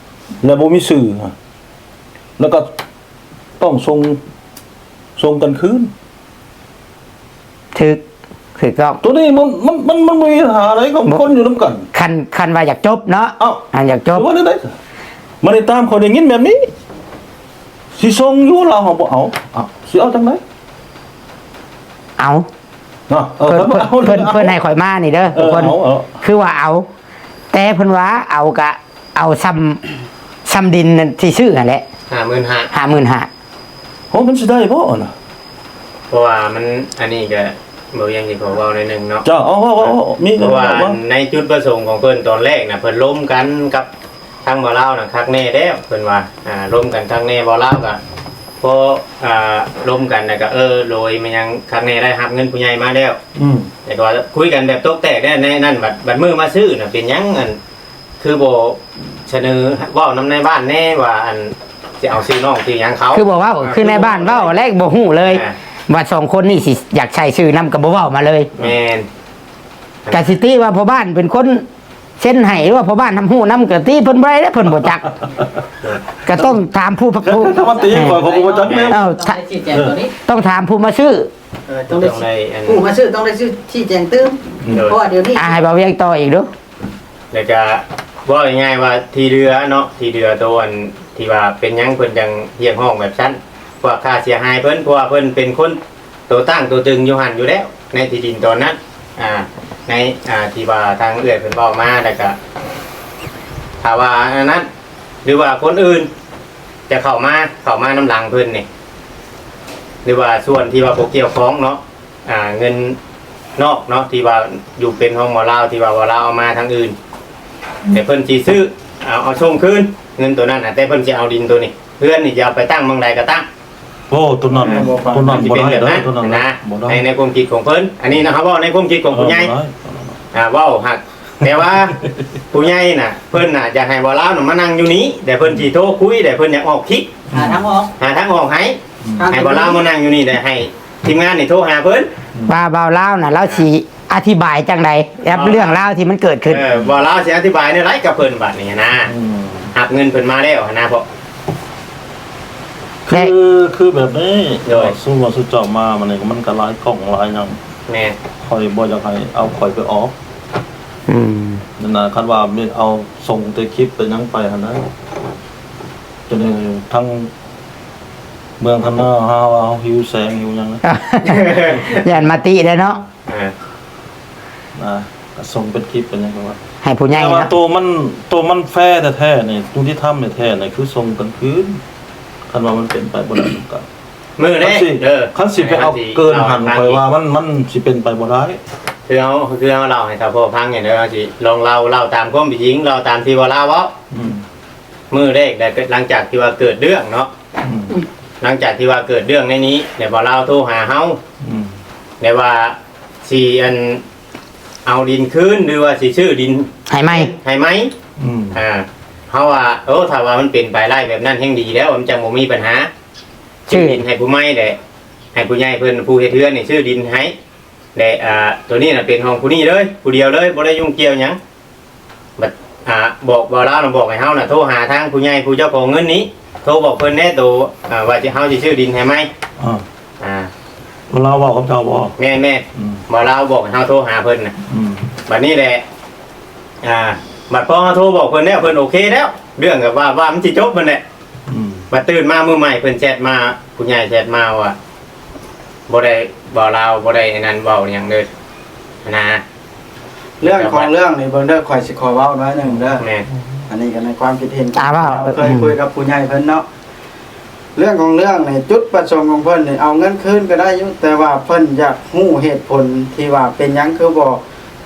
ແລ້ວບໍ່ມີຊື່ ແລ້ວກໍຕ້ອງສົ່ງ ສົ່ງກັນຄືນ ຖືກ ຖືກຕ້ອງ ໂຕນີ້ມັນ ມັນ ມັນ ມັນບໍ່ມີບັນຫາໃດຂອງຄົນຢູ່ນຳກັນ ຄັນ ຄັນວ່າຢາກຈົບເນາະ ເອົ້າ ອັນຢາກຈົບ ວ່າແນວໃດ? ມັນໄດ້ຕາມຂ້ອຍໄດ້ຍິນແບບນີ້ ຊິສົ່ງຢູ່ ລາວເຮົາບໍ່ເອົາ ເອົ້າ ຊິເອົາຈັ່ງໃດ? ເອົາ ເນາະ ເອີ ເພິ່ນ ເພິ່ນ ເພິ່ນໃຫ້ຂ້ອຍມານີ້ເດີ ເອີ ທຸກຄົນ ເອົາ ເອົາ ຄືວ່າເອົາ ແຕ່ເພິ່ນວ່າເອົາກະ ເອົາຊ່ຳ ຊ່ຳດິນທີ່ຊື້ຫັ້ນແຫຼະ ຫ້າໝື່ນຫ້າ ຫ້າໝື່ນຫ້າ ໂອ້ ມັນຊິໄດ້ບໍ່ນະ? ເພາະວ່າມັນ ອັນນີ້ກະບໍ່ຫຍັງ ຊິຂໍເວົ້າໜ້ອຍໜຶ່ງເນາະ ເຈົ້າ ເອົາ ເວົ້າ ເວົ້າ ເວົ້າ ມີ ເພາະວ່າ ເວົ້າ ໃນຈຸດປະສົງຂອງເພິ່ນຕອນແລກນະ ເພິ່ນລົມກັນກັບທາງບ່າວລາວນະ ຄັກແນ່ແລ້ວ ເພິ່ນວ່າ ອ່າ ລົມກັນຄັກແນ່ ບ່າວລາວກະ ພໍ ອ່າ ລົມກັນແລ້ວກະ ເອີ ໂດຍ ແມ່ນຫຍັງ ຄັກແນ່ ໄດ້ຮັບເງິນຜູ້ໃຫຍ່ມາແລ້ວ ອືມ ແຕ່ກໍວ່າຄຸຍກັນແບບຕົກແຕກແດ່ ໃນນັ້ນ ບັດ ບັດມື້ມາຊື້ນະ ເປັນຫຍັງ ອັນ ຄືບໍ່ສະເໜີເວົ້ານຳນາຍບ້ານແດ່ວ່າ ອັນ ຊິເອົາຊື່ນ້ອງຊື່ຫຍັງເຂົາ ຄືບໍ່ເວົ້າ ອ່າ ຄືນາຍບ້ານເວົ້າແລ້ວບໍ່ຮູ້ເລີຍ ອ່າ ວ່າສອງຄົນນີ້ຊິຢາກໃສ່ຊື່ນຳກໍບໍ່ເວົ້າມາເລີຍ ແມ່ນ ກະຊິຕິວ່າພໍ່ບ້ານເປັນຄົນເຊັນໃຫ້ ຫຼືວ່າພໍ່ບ້ານຮັບຮູ້ນຳ ກະຕິເພິ່ນບໍ່ໄດ້ເດ້ ເພິ່ນບໍ່ຈັກ ກະຕ້ອງຖາມຜູ້ ຜູ້ ຖ້າມາຕິຂ້ອຍ ຂ້ອຍກໍບໍ່ຈັກແນວ ເອົ້າ ຖ້າ ຕ້ອງຖາມຜູ້ມາຊື້ ເອີ ຕ້ອງໄດ້ ຕ້ອງໄດ້ ອັນ ຜູ້ມາຊື້ຕ້ອງໄດ້ຊີ້ແຈງຕື່ມ ໂດຍ ເພາະວ່າດຽວນີ້ ອ່າ ໃຫ້ບ່າວວຽງຕໍ່ອີກດູ ແລ້ວກະເວົ້າງ່າຍໆວ່າທີ່ເຫຼືອເນາະ ທີ່ເຫຼືອໂຕອັນທີ່ວ່າເປັນຫຍັງເພິ່ນຈັ່ງຮຽກຮ້ອງແບບຊັ້ນ ເພາະວ່າຄ່າເສຍຫາຍເພິ່ນ ເພາະວ່າເພິ່ນເປັນຄົນໂຕຕັ້ງໂຕຕຶງຢູ່ຫັ້ນຢູ່ແລ້ວ ໃນທີ່ດິນຕອນນັ້ນ ອ່າ ໃນ ອ່າ ທີ່ວ່າທາງເອື້ອຍເພິ່ນເວົ້າມາ ແລ້ວກະຖ້າວ່າອັນນັ້ນ ຫຼືວ່າຄົນອື່ນຈະເຂົ້າມາ ເຂົ້າມານຳຫຼັງເພິ່ນນີ້ ຫຼືວ່າສ່ວນທີ່ວ່າບໍ່ກ່ຽວຂ້ອງເນາະ ອ່າ ເງິນນອກເນາະ ທີ່ວ່າຢູ່ເປັນຂອງໝໍລາວ ທີ່ວ່າໝໍລາວເອົາມາທາງອື່ນ ແຕ່ເພິ່ນຊິຊື້ ເອົາ ເອົາສົ່ງຄືນເງິນໂຕນັ້ນນະ ແຕ່ເພິ່ນຊິເອົາດິນໂຕນີ້ ເຮືອນນີ້ຈະເອົາໄປຕັ້ງໝ່ອງໃດກໍຕັ້ງ ໂອ້ ໂຕນັ້ນ ອ່າ ໂຕນັ້ນບໍ່ໄດ້ເດີ ໂຕນັ້ນນະ ບໍ່ໄດ້ ໃນ ໃນຄວາມຄິດຂອງເພິ່ນ ອັນນີ້ນະ ເຮົາເວົ້າໃນຄວາມຄິດຂອງຜູ້ໃຫຍ່ ເອີ ບໍ່ໄດ້ ອ່າ ເວົ້າຫັກ ແຕ່ວ່າຜູ້ໃຫຍ່ນະ ເພິ່ນນະຢາກໃຫ້ບ່າວລາວນະມານັ່ງຢູ່ນີ້ ແຕ່ເພິ່ນຊິໂທຄຸຍ ແຕ່ເພິ່ນຢາກອອກຄລິບ ຫາທາງອອກ ຫາທາງອອກໃຫ້ ອືມ ໃຫ້ບ່າວລາວມານັ່ງຢູ່ນີ້ ແລ້ວໃຫ້ທີມງານນີ້ໂທຫາເພິ່ນ ວ່າບ່າວລາວນະ ລາວຊິອະທິບາຍຈັ່ງໃດກັບເລື່ອງລາວທີ່ມັນເກີດຂຶ້ນ ເອີ ບ່າວລາວຊິອະທິບາຍແນວໃດກັບເພິ່ນບາດນີ້ນະ ອືມ ຮັບເງິນເພິ່ນມາແລ້ວຫັ້ນນະ ເພາະ ຄື ແລະ ຄືແບບນີ້ ໂດຍ ສົມມຸດວ່າຊຸມເຈົ້າມາ ມັນນີ້ມັນກໍຫຼາຍກ້ອງຫຼາຍຫຍັງ ແມ່ນ ຂ້ອຍບໍ່ຢາກໃຫ້ເອົາຂ້ອຍໄປອອກ ອືມ ນັ້ນນະ ຄັນວ່າມີເອົາສົ່ງແຕ່ຄລິບແຕ່ຫຍັງໄປຫັ້ນນະ ຈະໄດ້ທັງເມືອງທັງນາຫາວ່າເຮົາຫິວແສງຫິວຫຍັງນະ ຢ້ານມາຕິໄດ້ເນາະ ອ່າ ນະ ກໍສົ່ງເປັນຄລິບເປັນຫຍັງກໍວ່າ ໃຫ້ຜູ້ໃຫຍ່ ແຕ່ວ່າເນາະ ໂຕມັນ ໂຕມັນແຟແທ້ໆນີ້ ຍຸຕິທຳແທ້ໆນີ້ ຄືສົ່ງກັນຄືນ ຄັນວ່າມັນເປັນໄປບໍ່ໄດ້ນຳກັນ ມື້ນີ້ ຄັນຊິ ເອີ ຄັນຊິໄປເອົາເກີນຫັ້ນ ຂ້ອຍວ່າມັນ ມັນຊິເປັນໄປບໍ່ໄດ້ ຄືເຮົາ ຄືເຮົາເລົ່າໃຫ້ທ່ານພໍ່ຟັງນີ້ເດີ ເຮົາຊິລອງເລົ່າ ເລົ່າຕາມຄວາມເປັນຈິງ ເລົ່າຕາມທີ່ວ່າລາວເວົ້າ ອືມ ມື້ແລກໄດ້ ຫຼັງຈາກທີ່ວ່າເກີດເລື່ອງເນາະ ອືມ ຫຼັງຈາກທີ່ວ່າເກີດເລື່ອງໃນນີ້ ແລ້ວບໍ່ລາວໂທຫາເຮົາ ອືມ ແລ້ວວ່າຊິ ອັນ ເອົາດິນຄືນ ຫຼືວ່າຊິຊື້ດິນໃຫ້ໃໝ່ ໃຫ້ໃໝ່ ອືມ ອ່າ ເຮົາວ່າ ໂອ້ ຖ້າວ່າມັນເປັນໄປໄດ້ແບບນັ້ນແຮ່ງດີແລ້ວ ມັນຈັ່ງບໍ່ມີບັນຫາ ຊື້ ຊື້ດິນໃຫ້ຜູ້ໃໝ່ແຫຼະ ໃຫ້ຜູ້ໃຫຍ່ເພິ່ນ ຜູ້ເຮັດເຮືອນນີ້ຊື້ດິນໃຫ້ ແລະ ອ່າ ໂຕນີ້ນະເປັນຂອງຜູ້ນີ້ເລີຍ ຜູ້ດຽວເລີຍ ບໍ່ໄດ້ຫຍຸ້ງກ່ຽວຫຍັງ ບັດ ອ່າ ບອກ ເວົ້າລາວນະ ບອກໃຫ້ເຮົານະໂທຫາທາງຜູ້ໃຫຍ່ ຜູ້ເຈົ້າຂອງເງິນນີ້ ໂທບອກເພິ່ນແດ່ ໂຕ ອ່າ ວ່າຊິ ເຮົາຊິຊື້ດິນໃຫ້ໃໝ່. ອ່າ ອ່າ ເພິ່ນລາວເວົ້າກັບເຈົ້າບໍ່? ແມ່ນໆ ອືມ ບໍ່ ລາວບອກໃຫ້ເຮົາໂທຫາເພິ່ນນະ. ອືມ ບັດນີ້ແຫຼະ ອ່າ ບັດພໍເຮົາໂທບອກເພິ່ນແລ້ວ ເພິ່ນໂອເຄແລ້ວ ເລື່ອງກໍວ່າ ວ່າມັນຊິຈົບຫັ້ນແຫຼະ. ອືມ ບັດຕື່ນມາມື້ໃໝ່ ເພິ່ນແຊັດມາ ຜູ້ໃຫຍ່ແຊັດມາວ່າ ບໍ່ໄດ້ເວົ້າລາວ ບໍ່ໄດ້ອັນນັ້ນເວົ້າຫຍັງເລີຍນະ. ເລື່ອງຂອງເລື່ອງນີ້ເບິ່ງເດີ ຂ້ອຍຊິຂໍເວົ້າໜ້ອຍໜຶ່ງເດີ. ແມ່ນ ອັນນີ້ກໍໃນຄວາມຄິດເຫັນ ອ່າ ເວົ້າ ເຮົາເຄີຍ ອືມ ຄຸຍກັບຜູ້ໃຫຍ່ເພິ່ນເນາະ. ເລື່ອງຂອງເລື່ອງນີ້ ຈຸດປະສົງຂອງເພິ່ນນີ້ ເອົາເງິນຄືນກໍໄດ້ຢູ່ ແຕ່ວ່າເພິ່ນຢາກຮູ້ເຫດຜົນທີ່ວ່າເປັນຫຍັງຄືບໍ່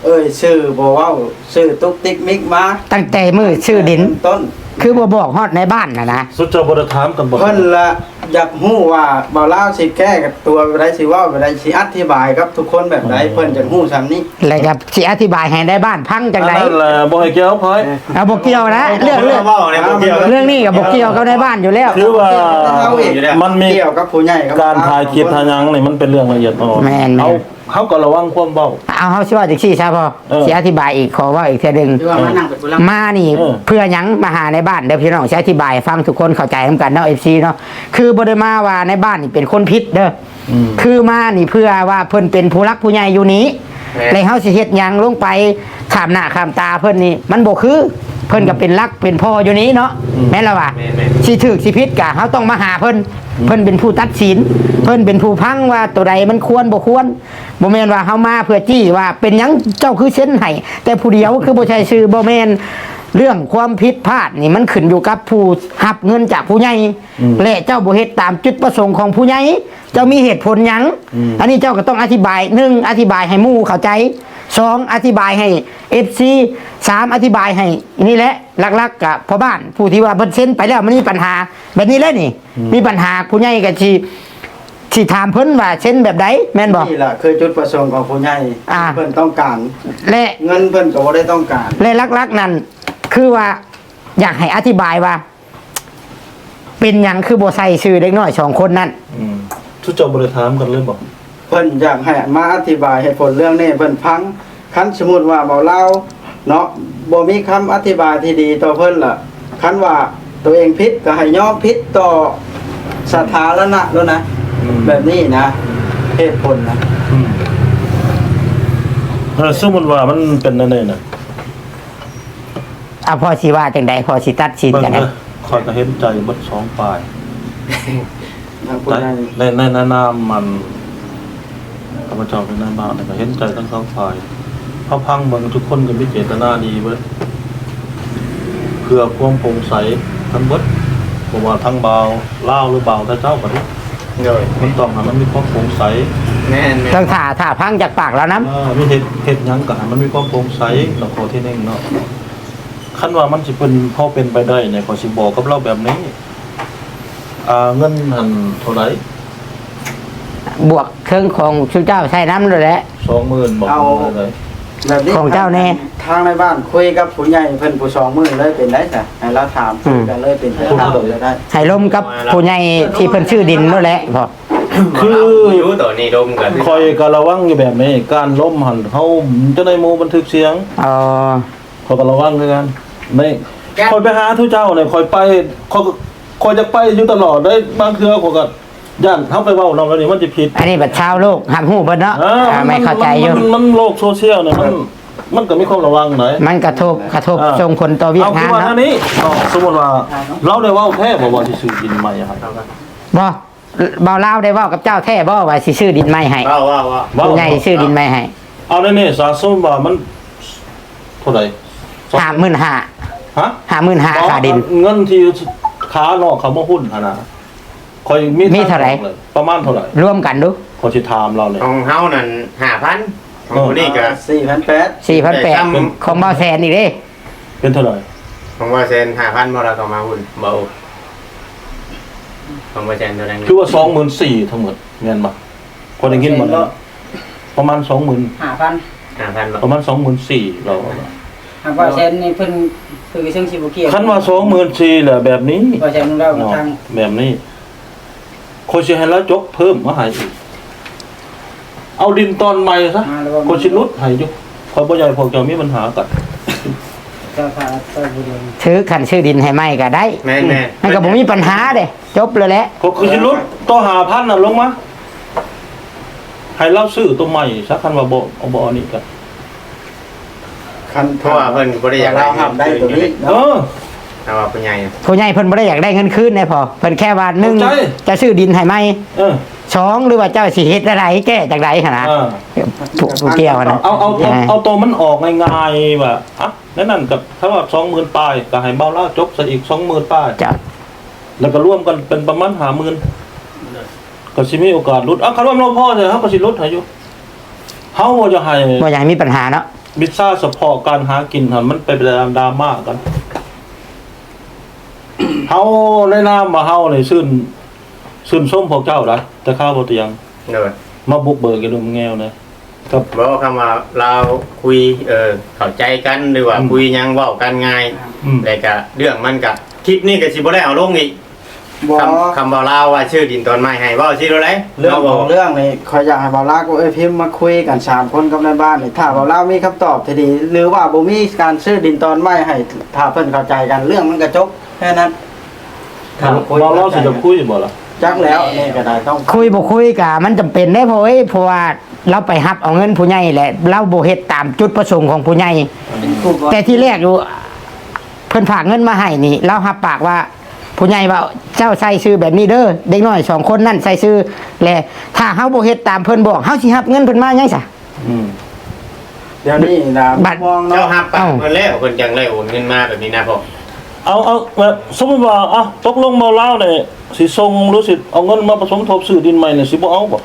ເອີ່ຍຊື່ ບໍ່ເວົ້າຊື່ຕຸກຕິກມິກມາ ຕັ້ງແຕ່ມື້ຊື້ດິນ ເລີ່ມຕົ້ນ ຄືບໍ່ບອກຮອດໃນບ້ານຫັ້ນນະ. ສຸດເຈົ້າບໍ່ໄດ້ຖາມກັນບໍ່? ເພິ່ນລະຢາກຮູ້ວ່າບ່າວລາວຊິແກ້ຕົວແບບໃດ ຊິເວົ້າແບບໃດ ຊິອະທິບາຍກັບທຸກຄົນແບບໃດ ເພິ່ນຈະຮູ້ຊ່ຳນີ້ ແລ້ວກໍຊິອະທິບາຍໃຫ້ນາຍບ້ານຟັງຈັ່ງໃດ? ອັນນັ້ນລະບໍ່ໃຫ້ກ່ຽວກັບຂ້ອຍ. ເອົາ ບໍ່ກ່ຽວນະ ເລື່ອງ ເລື່ອງ ເລື່ອງນີ້ກໍບໍ່ກ່ຽວກັບນາຍບ້ານຢູ່ແລ້ວ ຄືວ່າມັນມີ ກ່ຽວກັບຜູ້ໃຫຍ່ ການຖ່າຍຄລິບຖ່າຍຫຍັງນີ້ ມັນເປັນເລື່ອງລະອຽດອ່ອນ. ແມ່ນໆ ເຮົາ ເຮົາກໍລະວັງຄວາມເວົ້າ. ເອົາ ເຮົາຊິເວົ້າຈັ່ງຊີ້ຊະພໍ່ ເອີ ຊິອະທິບາຍອີກ ຂໍເວົ້າອີກເທື່ອໜຶ່ງ ຄືວ່າມານັ່ງເປັນຜູ້ຫຼັງ ມານີ້ ເອີ ເພື່ອຫຍັງ ມາຫາໃນບ້ານເດີພີ່ນ້ອງ ຊິອະທິບາຍໃຫ້ຟັງ ທຸກຄົນເຂົ້າໃຈນຳກັນເນາະ ເອັຟຊີ ເນາະ. ຄືບໍ່ໄດ້ມາວ່າໃນບ້ານນີ້ເປັນຄົນຜິດເດີ ອືມ ຄືມານີ້ເພື່ອວ່າເພິ່ນເປັນຜູ້ຫຼັກຜູ້ໃຫຍ່ຢູ່ນີ້ ແມ່ນ ແລ້ວເຮົາຊິເຮັດຫຍັງລົງໄປຂ້າມໜ້າຂ້າມຕາເພິ່ນນີ້ ມັນບໍ່ຄື ເພິ່ນກໍເປັນຫຼັກເປັນພໍ່ຢູ່ນີ້ເນາະ ອືມ ແມ່ນລະວ່າ ແມ່ນໆ ຊິຖືກຊິຜິດກະເຮົາຕ້ອງມາຫາເພິ່ນ ອືມ ເພິ່ນເປັນຜູ້ຕັດສິນ ເພິ່ນເປັນຜູ້ຟັງວ່າໂຕໃດມັນຄວນບໍ່ຄວນ. ບໍ່ແມ່ນວ່າເຮົາມາເພື່ອຈີ້ວ່າເປັນຫຍັງເຈົ້າຄືເຊັນໃຫ້ແຕ່ຜູ້ດຽວ ຄືບໍ່ໃສ່ຊື່ ບໍ່ແມ່ນ. ເລື່ອງຄວາມຜິດພາດນີ້ມັນຂຶ້ນຢູ່ກັບຜູ້ຮັບເງິນຈາກຜູ້ໃຫຍ່ ອືມ ແລະເຈົ້າບໍ່ເຮັດຕາມຈຸດປະສົງຂອງຜູ້ໃຫຍ່ ເຈົ້າມີເຫດຜົນຫຍັງ? ອືມ ອັນນີ້ເຈົ້າກໍຕ້ອງອະທິບາຍ ໜຶ່ງ ອະທິບາຍໃຫ້ໝູ່ເຂົ້າໃຈ ສອງ ອະທິບາຍໃຫ້ເອັຟຊີ ສາມ ອະທິບາຍໃຫ້ ນີ້ແຫຼະ ຫຼັກໆ ກະພໍ່ບ້ານ ຜູ້ທີ່ວ່າເພິ່ນເຊັນໄປແລ້ວມັນມີບັນຫາແບບນີ້ແຫຼະນີ້ ອືມ ມີບັນຫາ ຜູ້ໃຫຍ່ກໍຊິ ຊິຖາມເພິ່ນວ່າເຊັນແບບໃດ ແມ່ນບໍ່? ນີ້ລະຄືຈຸດປະສົງຂອງຜູ້ໃຫຍ່ ອ່າ ເພິ່ນຕ້ອງການ ແລະ ເງິນເພິ່ນກໍບໍ່ໄດ້ຕ້ອງການ ແລະ ຫຼັກໆ ນັ້ນ ຄືວ່າ ຢາກໃຫ້ອະທິບາຍວ່າ ເປັນຫຍັງຄືບໍ່ໃສ່ຊື່ເດັກນ້ອຍສອງຄົນນັ້ນ? ອືມ ຊຸມເຈົ້າບໍ່ໄດ້ຖາມກັນເລີຍບໍ່? ເພິ່ນຢາກໃຫ້ມາອະທິບາຍເຫດຜົນເລື່ອງນີ້ໃຫ້ເພິ່ນຟັງ ຄັນສົມມຸດວ່າເວົ້າລາວເນາະ ບໍ່ມີຄຳອະທິບາຍທີ່ດີຕໍ່ເພິ່ນລະ ຄັນວ່າໂຕເອງຜິດກໍໃຫ້ຍອມຜິດຕໍ່ສາທາລະນະໂລດນະ ອືມ ແບບນີ້ນະ ເຫດຜົນນະ ອືມ ເອີ ສົມມຸດວ່າມັນເປັນແນວນີ້ນະ ອາ ພໍ່ຊິວ່າຈັ່ງໃດ? ພໍ່ຊິຕັດສິນຈັ່ງໃດ? ເບິ່ງເດີ ຂ້ອຍກໍເຫັນໃຈເບິດສອງຝ່າຍ ໃນ ໃນ ໃນນາມມັນ ຂ້າພະເຈົ້າເປັນນາຍບ້ານ ກໍເຫັນໃຈທັງສອງຝ່າຍ. ເຮົາຟັງເບິ່ງ ທຸກຄົນກໍມີເຈດຕະນາດີເບິດ ເພື່ອຄວາມໂປ່ງໃສທັງເບິດ ບໍ່ວ່າທັງບ່າວລາວ ຫຼື ບ່າວໄທເຈົ້າກໍດີ ໂດຍ ມັນຕ້ອງໃຫ້ມັນມີຄວາມໂປ່ງໃສ. ແມ່ນໆ ຕ້ອງຖ້າ ຖ້າຟັງຈາກປາກລາວນຳ ເອີ ມີເຮັດ ເຮັດຫຍັງກໍໃຫ້ມັນມີຄວາມໂປ່ງໃສ ອືມ ເນາະ ຂໍ້ທີໜຶ່ງເນາະ. ຄັນວ່າມັນຊິເປັນ ພໍເປັນໄປໄດ້ນີ້ ຂ້ອຍຊິບອກກັບລາວແບບນີ້ ອ່າ ເງິນຫັ້ນເທົ່າໃດ? ບວກເທິງຂອງຊຸມເຈົ້າໃສ່ນຳໂລດແຫຼະ ສອງໝື່ນ ບອກ ເອົາ ເທົ່າໃດ? ແບບນີ້ ຂອງເຈົ້າແດ່ ທາງນາຍບ້ານຄຸຍກັບຜູ້ໃຫຍ່ເພິ່ນຜູ້ສອງໝື່ນເລີຍ ເປັນໄດ້ຊະ? ໃຫ້ລາວຖາມ ອືມ ກັນເລີຍ ເປັນໄດ້ ຜູ້ເທົ່າໃດກໍໄດ້ ໃຫ້ລົມກັບຜູ້ໃຫຍ່ທີ່ເພິ່ນຊື້ດິນໂລດແຫຼະ ພໍ ຄື ຢູ່ຕອນນີ້ລົມກັນ ຂ້ອຍກໍລະວັງຢູ່ແບບນີ້ ການລົມຫັ້ນ ເຮົາຈະໄດ້ໝູບັນທຶກສຽງ ອໍ ຂ້ອຍກໍລະວັງຄືກັນ ນີ້ ຂ້ອຍໄປຫາທຸເຈົ້ານີ້ ຂ້ອຍໄປ ຂ້ອຍ ຂ້ອຍຢາກໄປຢູ່ຕະຫຼອດເດ້ ບາງເທື່ອຂ້ອຍກໍຢ້ານເຮົາໄປເວົ້ານຳແລ້ວນີ້ມັນຈະຜິດ ອັນນີ້ບັດຊາວໂລກຮັບຮູ້ເບິດເນາະ ເອີ ອ່າ ມັນ ແມ່ນເຂົ້າໃຈຢູ່ ມັນ ມັນໂລກໂຊຊຽວນີ້ ມັນ ມັນກໍມີຄວາມລະວັງໄດ໋ ມັນກະທົບ ກະທົບ ອ່າ ສົ່ງຜົນຕໍ່ວຽກງານເນາະ ເອົາ ຄືວ່າອັນນີ້ເນາະ ສົມມຸດວ່າ ເຮົາໄດ້ເວົ້າແທ້ບໍ່ວ່າຊິຊື້ດິນໃໝ່ໃຫ້? ບໍ່ ບ່າວລາວໄດ້ເວົ້າກັບເຈົ້າແທ້ບໍ່ວ່າຊິຊື້ດິນໃໝ່ໃຫ້? ເວົ້າ ເວົ້າ ເວົ້າ ຜູ້ໃຫຍ່ຊື້ດິນໃໝ່ໃຫ້ ເອົາແນວນີ້ຊະ ສົມມຸດວ່າມັນເທົ່າໃດ? ຫ້າໝື່ນຫ້າ ຮະ? ຫ້າໝື່ນຫ້າ ບໍ່ ຄ່າດິນ ເງິນທີ່ຂານອກເຂົາມາຫຸ້ນຫັ້ນນະ ຂ້ອຍມີ ມີເທົ່າໃດ? ປະມານເທົ່າໃດ? ລວມກັນດູ ຂ້ອຍຊິຖາມລາວເລີຍ ຂອງເຮົານັ້ນຫ້າພັນ ຂອງ ເອີ ຜູ້ນີ້ກໍ ອ່າ ສີ່ພັນແປດ ສີ່ພັນແປດ ຂອງບ່າວແສນອີກເດ້ ເປັນເທົ່າໃດ? ຂອງບ່າວແສນຫ້າພັນບໍ່ ລາວກໍມາຫຸ້ນ ບໍ່ ຂອງບ່າວແສນເທົ່າໃດ? ຄືວ່າສອງໝື່ນສີ່ທັງໝົດ ແມ່ນບໍ່? ຂ້ອຍໄດ້ຍິນບໍ່? ປະມານສອງໝື່ນ ຫ້າພັນ ຫ້າພັນບໍ່? ປະມານສອງໝື່ນສີ່ ລາວວ່າ ຫາກວ່າແສນນີ້ເພິ່ນ ຄືເຊິ່ງຊິບໍ່ກ່ຽວ ຄັນວ່າສອງໝື່ນສີ່ແຫຼະ ແບບນີ້ ວ່າແສນລາວ ເນາະ ທາງ ແບບນີ້ ຂ້ອຍຊິໃຫ້ລາວຈົກເພີ່ມມາໃຫ້ອີກ ເອົາດິນຕອນໃໝ່ຊະ ມາແລ້ວ ຂ້ອຍຊິຫຼຸດໃຫ້ຢູ່ ຂ້ອຍບໍ່ຢາກໃຫ້ພວກເຈົ້າມີບັນຫາກັນ ຖືກ ຄັນຊື້ດິນໃຫ້ໃໝ່ກໍໄດ້ ແມ່ນໆ ມັນກໍບໍ່ມີປັນຫາເດ້ ຈົບແລ້ວແຫຼະ. ກໍຄືຊິຫຼຸດໂຕຫ້າພັນນັ້ນລົງມາ ໃຫ້ລາວຊື້ໂຕໃໝ່ຊະ ຄັນວ່າບໍ່ ບໍ່ອັນນີ້ກໍ ຄັນ ເພາະວ່າເພິ່ນບໍ່ໄດ້ຢາກໄດ້ເງິນຄືນຢູ່ເດ້ ເອີ ຖ້າວ່າຜູ້ໃຫຍ່ ຜູ້ໃຫຍ່ເພິ່ນບໍ່ໄດ້ຢາກໄດ້ເງິນຄືນເດ້ພໍ່ ເພິ່ນແຄ່ວ່າ ໜຶ່ງ ຈະຊື້ດິນໃຫ້ໃໝ່ ເອີ ສອງ ຫຼືວ່າເຈົ້າຊິເຮັດແນວໃດ ແກ້ຈັ່ງໃດຫັ້ນນະ ເອີ ຜູ້ ຜູ້ກ່ຽວຫັ້ນນະ ເອົາ ເອົາ ເອົາ ເອົາໂຕມັນອອກງ່າຍໆວ່າ ອະ ໃນນັ້ນກໍ ຖ້າວ່າສອງໝື່ນປາຍ ກໍໃຫ້ບ່າວລາວຈົກໃສ່ອີກສອງໝື່ນປາຍ ເຈົ້າ ແລ້ວກໍລວມກັນເປັນປະມານຫ້າໝື່ນ ກໍຊິມີໂອກາດຫຼຸດ ອະ ຄັນວ່າມັນບໍ່ພໍ ເຮົາກໍຊິຫຼຸດໃຫ້ຢູ່ ເຮົາບໍ່ຢາກໃຫ້ ບໍ່ຢາກໃຫ້ມີປັນຫາເນາະ ວິຊາສະເພາະການຫາກິນຫັ້ນ ມັນໄປດາ ດຣາມາກັນ ເຮົາໃນນາມວ່າເຮົານີ້ຊື່ນ ຊື່ນຊົມພວກເຈົ້າໄດ໋ ແຕ່ຄາວບໍ່ຕຽງ ໂດຍ ມາບຸກເບີກຢູ່ເລື່ອງແງວນະ ກັບ ບໍ່ ຄຳວ່າລາວຄຸຍ ເອີ ເຂົ້າໃຈກັນ ຫຼືວ່າ ອືມ ຄຸຍຫຍັງເວົ້າກັນງ່າຍ ອືມ ແລ້ວກະເລື່ອງມັນກະ ຄລິບນີ້ກະຊິບໍ່ໄດ້ເອົາລົງອີກ ບໍ່ ຄຳ ຄຳເວົ້າລາວວ່າຊື້ດິນຕອນໃໝ່ໃຫ້ ເວົ້າຊິໂດໃດ ເລື່ອງຂອງເລື່ອງນີ້ ຂ້ອຍຢາກໃຫ້ບ່າວລາວກັບເອື້ອຍພິມມາຄຸຍກັນສາມຄົນກັບນາຍບ້ານນີ້ ຖ້າບ່າວລາວມີຄຳຕອບທີ່ດີ ຫຼືວ່າບໍ່ມີການຊື້ດິນຕອນໃໝ່ໃຫ້ ຖ້າເພິ່ນເຂົ້າໃຈກັນ ເລື່ອງມັນກະຈົບແຄ່ນັ້ນ. ຖ້າຄຸຍ ບ່າວລາວຊິຢາກຄຸຍບໍ່ລະ? ຈັກແລ້ວ ນີ້ກໍໄດ້ ຕ້ອງ ຄຸຍບໍ່ຄຸຍກະມັນຈຳເປັນເດ້ພໍ່ເອີຍ ເພາະວ່າລາວໄປຮັບເອົາເງິນຜູ້ໃຫຍ່ ແລະລາວບໍ່ເຮັດຕາມຈຸດປະສົງຂອງຜູ້ໃຫຍ່ ເປັນຜູ້ ແຕ່ທີແລກຢູ່ ເພິ່ນຝາກເງິນມາໃຫ້ນີ້ ລາວຮັບປາກວ່າ ຜູ້ໃຫຍ່ວ່າ ເຈົ້າໃສ່ຊື່ແບບນີ້ເດີ ເດັກນ້ອຍສອງຄົນນັ້ນໃສ່ຊື່ ແລະຖ້າເຮົາບໍ່ເຮັດຕາມເພິ່ນບອກ ເຮົາຊິຮັບເງິນເພິ່ນມາຫຍັງຊະ? ອືມ ດຽວນີ້ນະ ບັດ ມອງເນາະ ເຈົ້າຮັບປາກເພິ່ນແລ້ວ ເພິ່ນຈັ່ງໄດ້ໂອນເງິນມາແບບນີ້ນະພໍ່. ເອົາ ເອົາ ແບບສົມມຸດວ່າ ເອົາ ຕົກລົງເວົ້າລາວນີ້ ຊິສົ່ງ ຫຼືຊິເອົາເງິນມາປະສົມທົບຊື້ດິນໃໝ່ນີ້ ຊິບໍ່ເອົາບໍ່?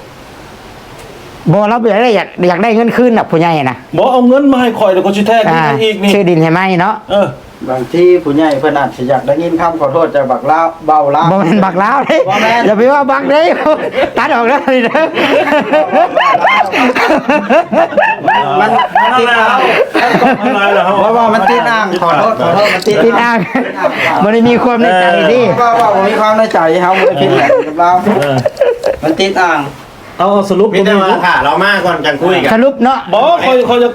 ບໍ່ ລາວບໍ່ຢາກໄດ້ ຢາກ ຢາກໄດ້ເງິນຄືນນະ ຜູ້ໃຫຍ່ນະ. ບໍ່ ເອົາເງິນມາໃຫ້ຂ້ອຍ ແລ້ວຂ້ອຍຊິແທກເງິນໃຫ້ອີກນີ້ ອ່າ ຊື້ດິນໃຫ້ໃໝ່ເນາະ. ເອີ ບາງທີຜູ້ໃຫຍ່ເພິ່ນອາດຊິຢາກໄດ້ຍິນຄຳຂໍໂທດຈາກບັກລາວ ເບົາລາວ ບໍ່ແມ່ນບັກລາວເດ້ ບໍ່ແມ່ນ ຢ່າໄປວ່າບັກເດ້ ຕັດອອກເດີນີ້ເດີ ມັນ ມັນຕິດອ່າງ ບໍ່ ບໍ່ ມັນຕິດອ່າງ ຂໍໂທດ ຂໍໂທດ ມັນຕິດ ຕິດອ່າງ ບໍ່ໄດ້ມີຄວາມໃນໃຈເດ້ ເອີ ບໍ່ ບໍ່ ບໍ່ມີຄວາມໃນໃຈ ເຮົາບໍ່ໄດ້ຜິດຫຍັງກັບລາວ ເອີ ມັນຕິດອ່າງ. ເອົາ ເອົາສະຫຼຸບ ມີແຕ່ວ່າຖ້າລາວມາກ່ອນຈັ່ງຄຸຍກັນ ສະຫຼຸບເນາະ ບໍ່ ຂ້ອຍ ຂ້ອຍຈະ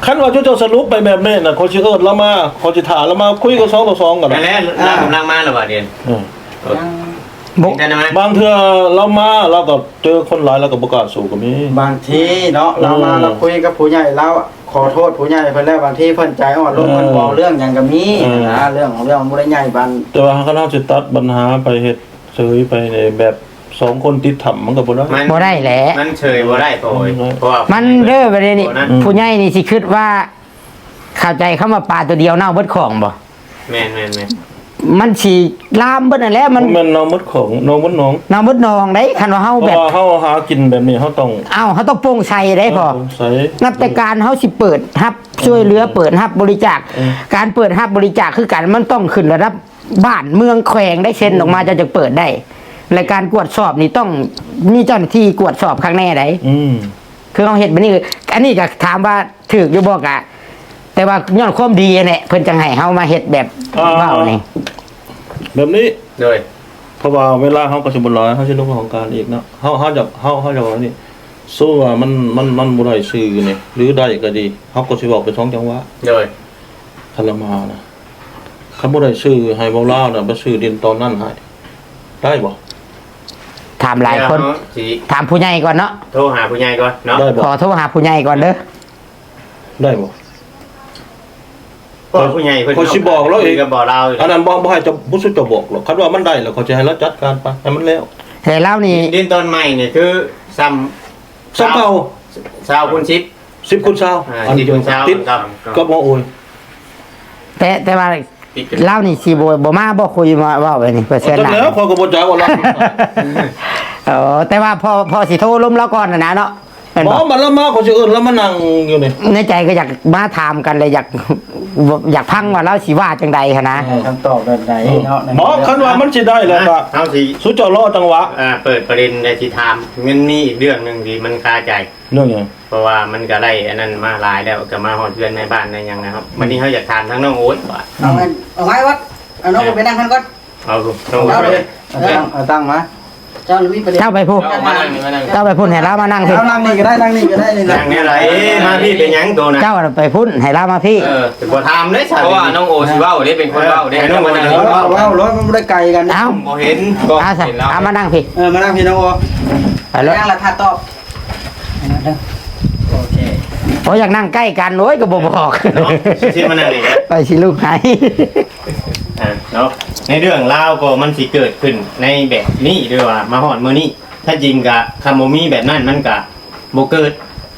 ຄັນວ່າເຈົ້າສະຫຼຸບໄປແບບນີ້ນະ ຂ້ອຍຊິເອີ້ນລາວມາ ຂ້ອຍຊິຖ້າລາວມາຄຸຍກັນສອງຕໍ່ສອງກໍໄດ້ ນັ້ນແຫຼະ ອ່າ ລາວກຳລັງມາແລ້ວບາດນີ້ ເອີ ບໍ່ ບາງເທື່ອລາວມາ ລາວກໍເຈີຄົນຫຼາຍ ລາວກໍບໍ່ກ້າສູ້ກໍມີ ບາງທີເນາະ ເອີ ລາວມາລາວຄຸຍກັບຜູ້ໃຫຍ່ ລາວຂໍໂທດຜູ້ໃຫຍ່ເພິ່ນແລ້ວ ບາງທີເພິ່ນໃຈອ່ອນລົງ ເອີ ເພິ່ນບໍ່ເອົາເລື່ອງຫຍັງກໍມີ ເອີ ນະ ເລື່ອງຂອງເລື່ອງມັນບໍ່ໄດ້ໃຫຍ່ປານ ແຕ່ວ່າຄັນເຮົາຊິຕັດບັນຫາໄປເຮັດ ເຊີຍໄປໃນແບບສອງຄົນຕິດຖ້ຳມັນກໍບໍ່ໄດ້ ມັນ ບໍ່ໄດ້ແຫຼະ ມັນເຊີຍບໍ່ໄດ້ ໂອ້ຍ ບໍ່ໄດ້ ເພາະວ່າມັນເດີ ປະເດັນນີ້ ອືມ ຜູ້ໃຫຍ່ນີ້ຊິຄິດວ່າ ເຂົ້າໃຈຄຳວ່າປາຕົວດຽວເນົ່າເບິດຂອງບໍ່? ແມ່ນໆໆ ມັນຊິລາມເບິດນັ້ນແຫຼະ ມັນ ບໍ່ແມ່ນເນົ່າເບິດຂອງ ເນົ່າເບິດໜອງ ເນົ່າເບິດໜອງເດ້ ຄັນວ່າເຮົາແບບ ເຮົາຫາກິນແບບນີ້ ເຮົາຕ້ອງ ເອົາ ເຮົາຕ້ອງໂປ່ງໃສເດ້ພໍ່ ເຮົາຕ້ອງໂປ່ງໃສ ນັບແຕ່ການເຮົາຊິເປີດຮັບຊ່ວຍເຫຼືອ ເອີ ເປີດຮັບບໍລິຈາກ ເອີ ການເປີດຮັບບໍລິຈາກຄືກັນ ມັນຕ້ອງຂຶ້ນລະດັບ ບ້ານເມືອງແຂວງໄດ້ເຊັນອອກມາ ເຈົ້າຈຶ່ງເປີດໄດ້ ແລະການກວດສອບນີ້ຕ້ອງມີເຈົ້າໜ້າທີ່ກວດສອບຄັກແນ່ໃດ໋ ອືມ ຄືເຮົາເຮັດແບບນີ້ ອັນນີ້ກໍຖາມວ່າຖືກຢູ່ບໍ່ ກະ ແຕ່ວ່າຍ້ອນຄວາມດີຫັ້ນແຫຼະ ເພິ່ນຈັ່ງໃຫ້ເຮົາມາເຮັດແບບ ອ່າ ເວົ້ານີ້ ແບບນີ້ ໂດຍ ເພາະວ່າເວລາເຮົາກໍຊິບໍ່ຫຼາຍ ເຮົາຊິລົງຫ້ອງການອີກເນາະ ເຮົາ ເຮົາຢາກ ເຮົາ ເຮົາຢາກວ່ານີ້ ສົມມຸດວ່າມັນ ມັນ ມັນບໍ່ໄດ້ຊື່ນີ້ ຫຼືໄດ້ກໍດີ ເຮົາກໍຊິເວົ້າເປັນສອງຈັງຫວະ ໂດຍ ຄັນລາວມານະ ຄັນບໍ່ໄດ້ຊື່ໃຫ້ເວົ້າລາວນະ ໄປຊື້ດິນຕອນນັ້ນໃຫ້ ໄດ້ບໍ່? ຖາມຫຼາຍຄົນ ດຽວເຮົາຊິ ຖາມຜູ້ໃຫຍ່ກ່ອນເນາະ ໂທຫາຜູ້ໃຫຍ່ກ່ອນເນາະ ໄດ້ບໍ່? ຂໍໂທຫາຜູ້ໃຫຍ່ກ່ອນເດີ ໄດ້ບໍ່? ເພາະຜູ້ໃຫຍ່ເພິ່ນ ຂ້ອຍຊິບອກລາວເອງ ກັບບໍ່ລາວ ອັນນັ້ນບໍ່ ບໍ່ໃຫ້ເຈົ້າ ບໍ່ສຸດເຈົ້າບອກຫຼອກ ຄັນວ່າມັນໄດ້ແລ້ວ ຂ້ອຍຊິໃຫ້ລາວຈັດການໄປ ໃຫ້ມັນແລ້ວ ແຕ່ລາວນີ້ ດິນຕອນໃໝ່ນີ້ຄືສ່ຳ ສ່ຳເກົ່າ ຊາວຄູນສິບ ສິບຄູນຊາວ ອ່າ ອັນ ສິບຄູນຊາວ ຕິດກັບໝໍໂອຍ ແຕ່ ແຕ່ວ່າ ລາວນີ້ຊິບໍ່ ບໍ່ມາບໍ່ຄຸຍມາເວົ້າແບບນີ້ ເປີເຊັນ ຈັກແລ້ວ ຂ້ອຍກໍບໍ່ຈັກວ່າລາວ ເອີ ແຕ່ວ່າພໍ່ ພໍ່ຊິໂທລົມລາວກ່ອນຫັ້ນນະເນາະ ແມ່ນບໍ່? ບໍ່ ບັດລາວມາ ຂ້ອຍຊິເອີ້ນລາວມານັ່ງຢູ່ນີ້ ໃນໃຈກໍຢາກມາຖາມກັນແຫຼະ ຢາກ ຢາກຟັງວ່າລາວຊິວ່າຈັ່ງໃດຫັ້ນນະ ເອີ ຄຳຕອບແບບໃດເນາະ ເອີ ບໍ່ ຄັນວ່າມັນຊິໄດ້ແລ້ວກໍ ເຮົາຊິ ສຸດເຈົ້າລໍຈັງຫວະ ອ່າ ເປີດປະເດັນ ແລະຊິຖາມ ມັນມີອີກເລື່ອງໜຶ່ງທີ່ມັນຄາໃຈ ເລື່ອງຫຍັງ? ເພາະວ່າມັນກໍໄດ້ອັນນັ້ນມາຫຼາຍແລ້ວ ກໍມາຮອດເຮືອນໃນບ້ານໃນຫຍັງນະ ບັດນີ້ເຮົາຢາກຖາມທາງນ້ອງໂອດວ່າ ເອົາໄວ້ ເອົາໄວ້ວັດ ເອົານ້ອງໄປນັ່ງຫັ້ນກ່ອນ ເອົາ ເອົາ ເອົາ ເອົາຕັ້ງ ເອົາຕັ້ງມາ ເຈົ້າມີປະເດັນ ເຈົ້າໄປພຸ້ນ ເຈົ້າມານັ່ງນີ້ ມານັ່ງ ເຈົ້າໄປພຸ້ນ ໃຫ້ລາວມານັ່ງພີ້ ເຈົ້າມານັ່ງນີ້ກໍໄດ້ ນັ່ງນີ້ກໍໄດ້ ນັ່ງແນວໃດ ມາພີ້ເປັນຫຍັງໂຕນະ ເຈົ້າໄປພຸ້ນ ໃຫ້ລາວມາພີ້ ເອີ ບໍ່ຖາມເດ້ຊະ ເພາະວ່ານ້ອງໂອຊິເວົ້າເດ້ ເປັນຄົນເວົ້າເດ້ ໃຫ້ນ້ອງໂອເວົ້າ ເວົ້າໂລດ ມັນບໍ່ໄດ້ໄກກັນ ເອົ້າ ບໍ່ເຫັນ ກໍ ເອົາຊະ ເຫັນແລ້ວ ເອົາມານັ່ງພີ້ ເອີ ມານັ່ງພີ້ນ້ອງໂອ ໄປໂລດ ຍັງລະຖ້າຕອບ ໂອເຄ ໂອ້ຍ ຢາກນັ່ງໃກ້ກັນ ໂອ້ຍ ກໍບໍ່ບອກ ເນາະ ຊິມານັ່ງນີ້ກໍໄດ້ ຂ້ອຍຊິລຸກໃຫ້ ອ່າ ເນາະ ໃນເລື່ອງລາວກໍມັນຊິເກີດຂຶ້ນໃນແບບນີ້ ຫຼືວ່າມາຮອດມື້ນີ້ ແທ້ຈິງກະຄັນບໍ່ມີແບບນັ້ນມັນກະບໍ່ເກີດ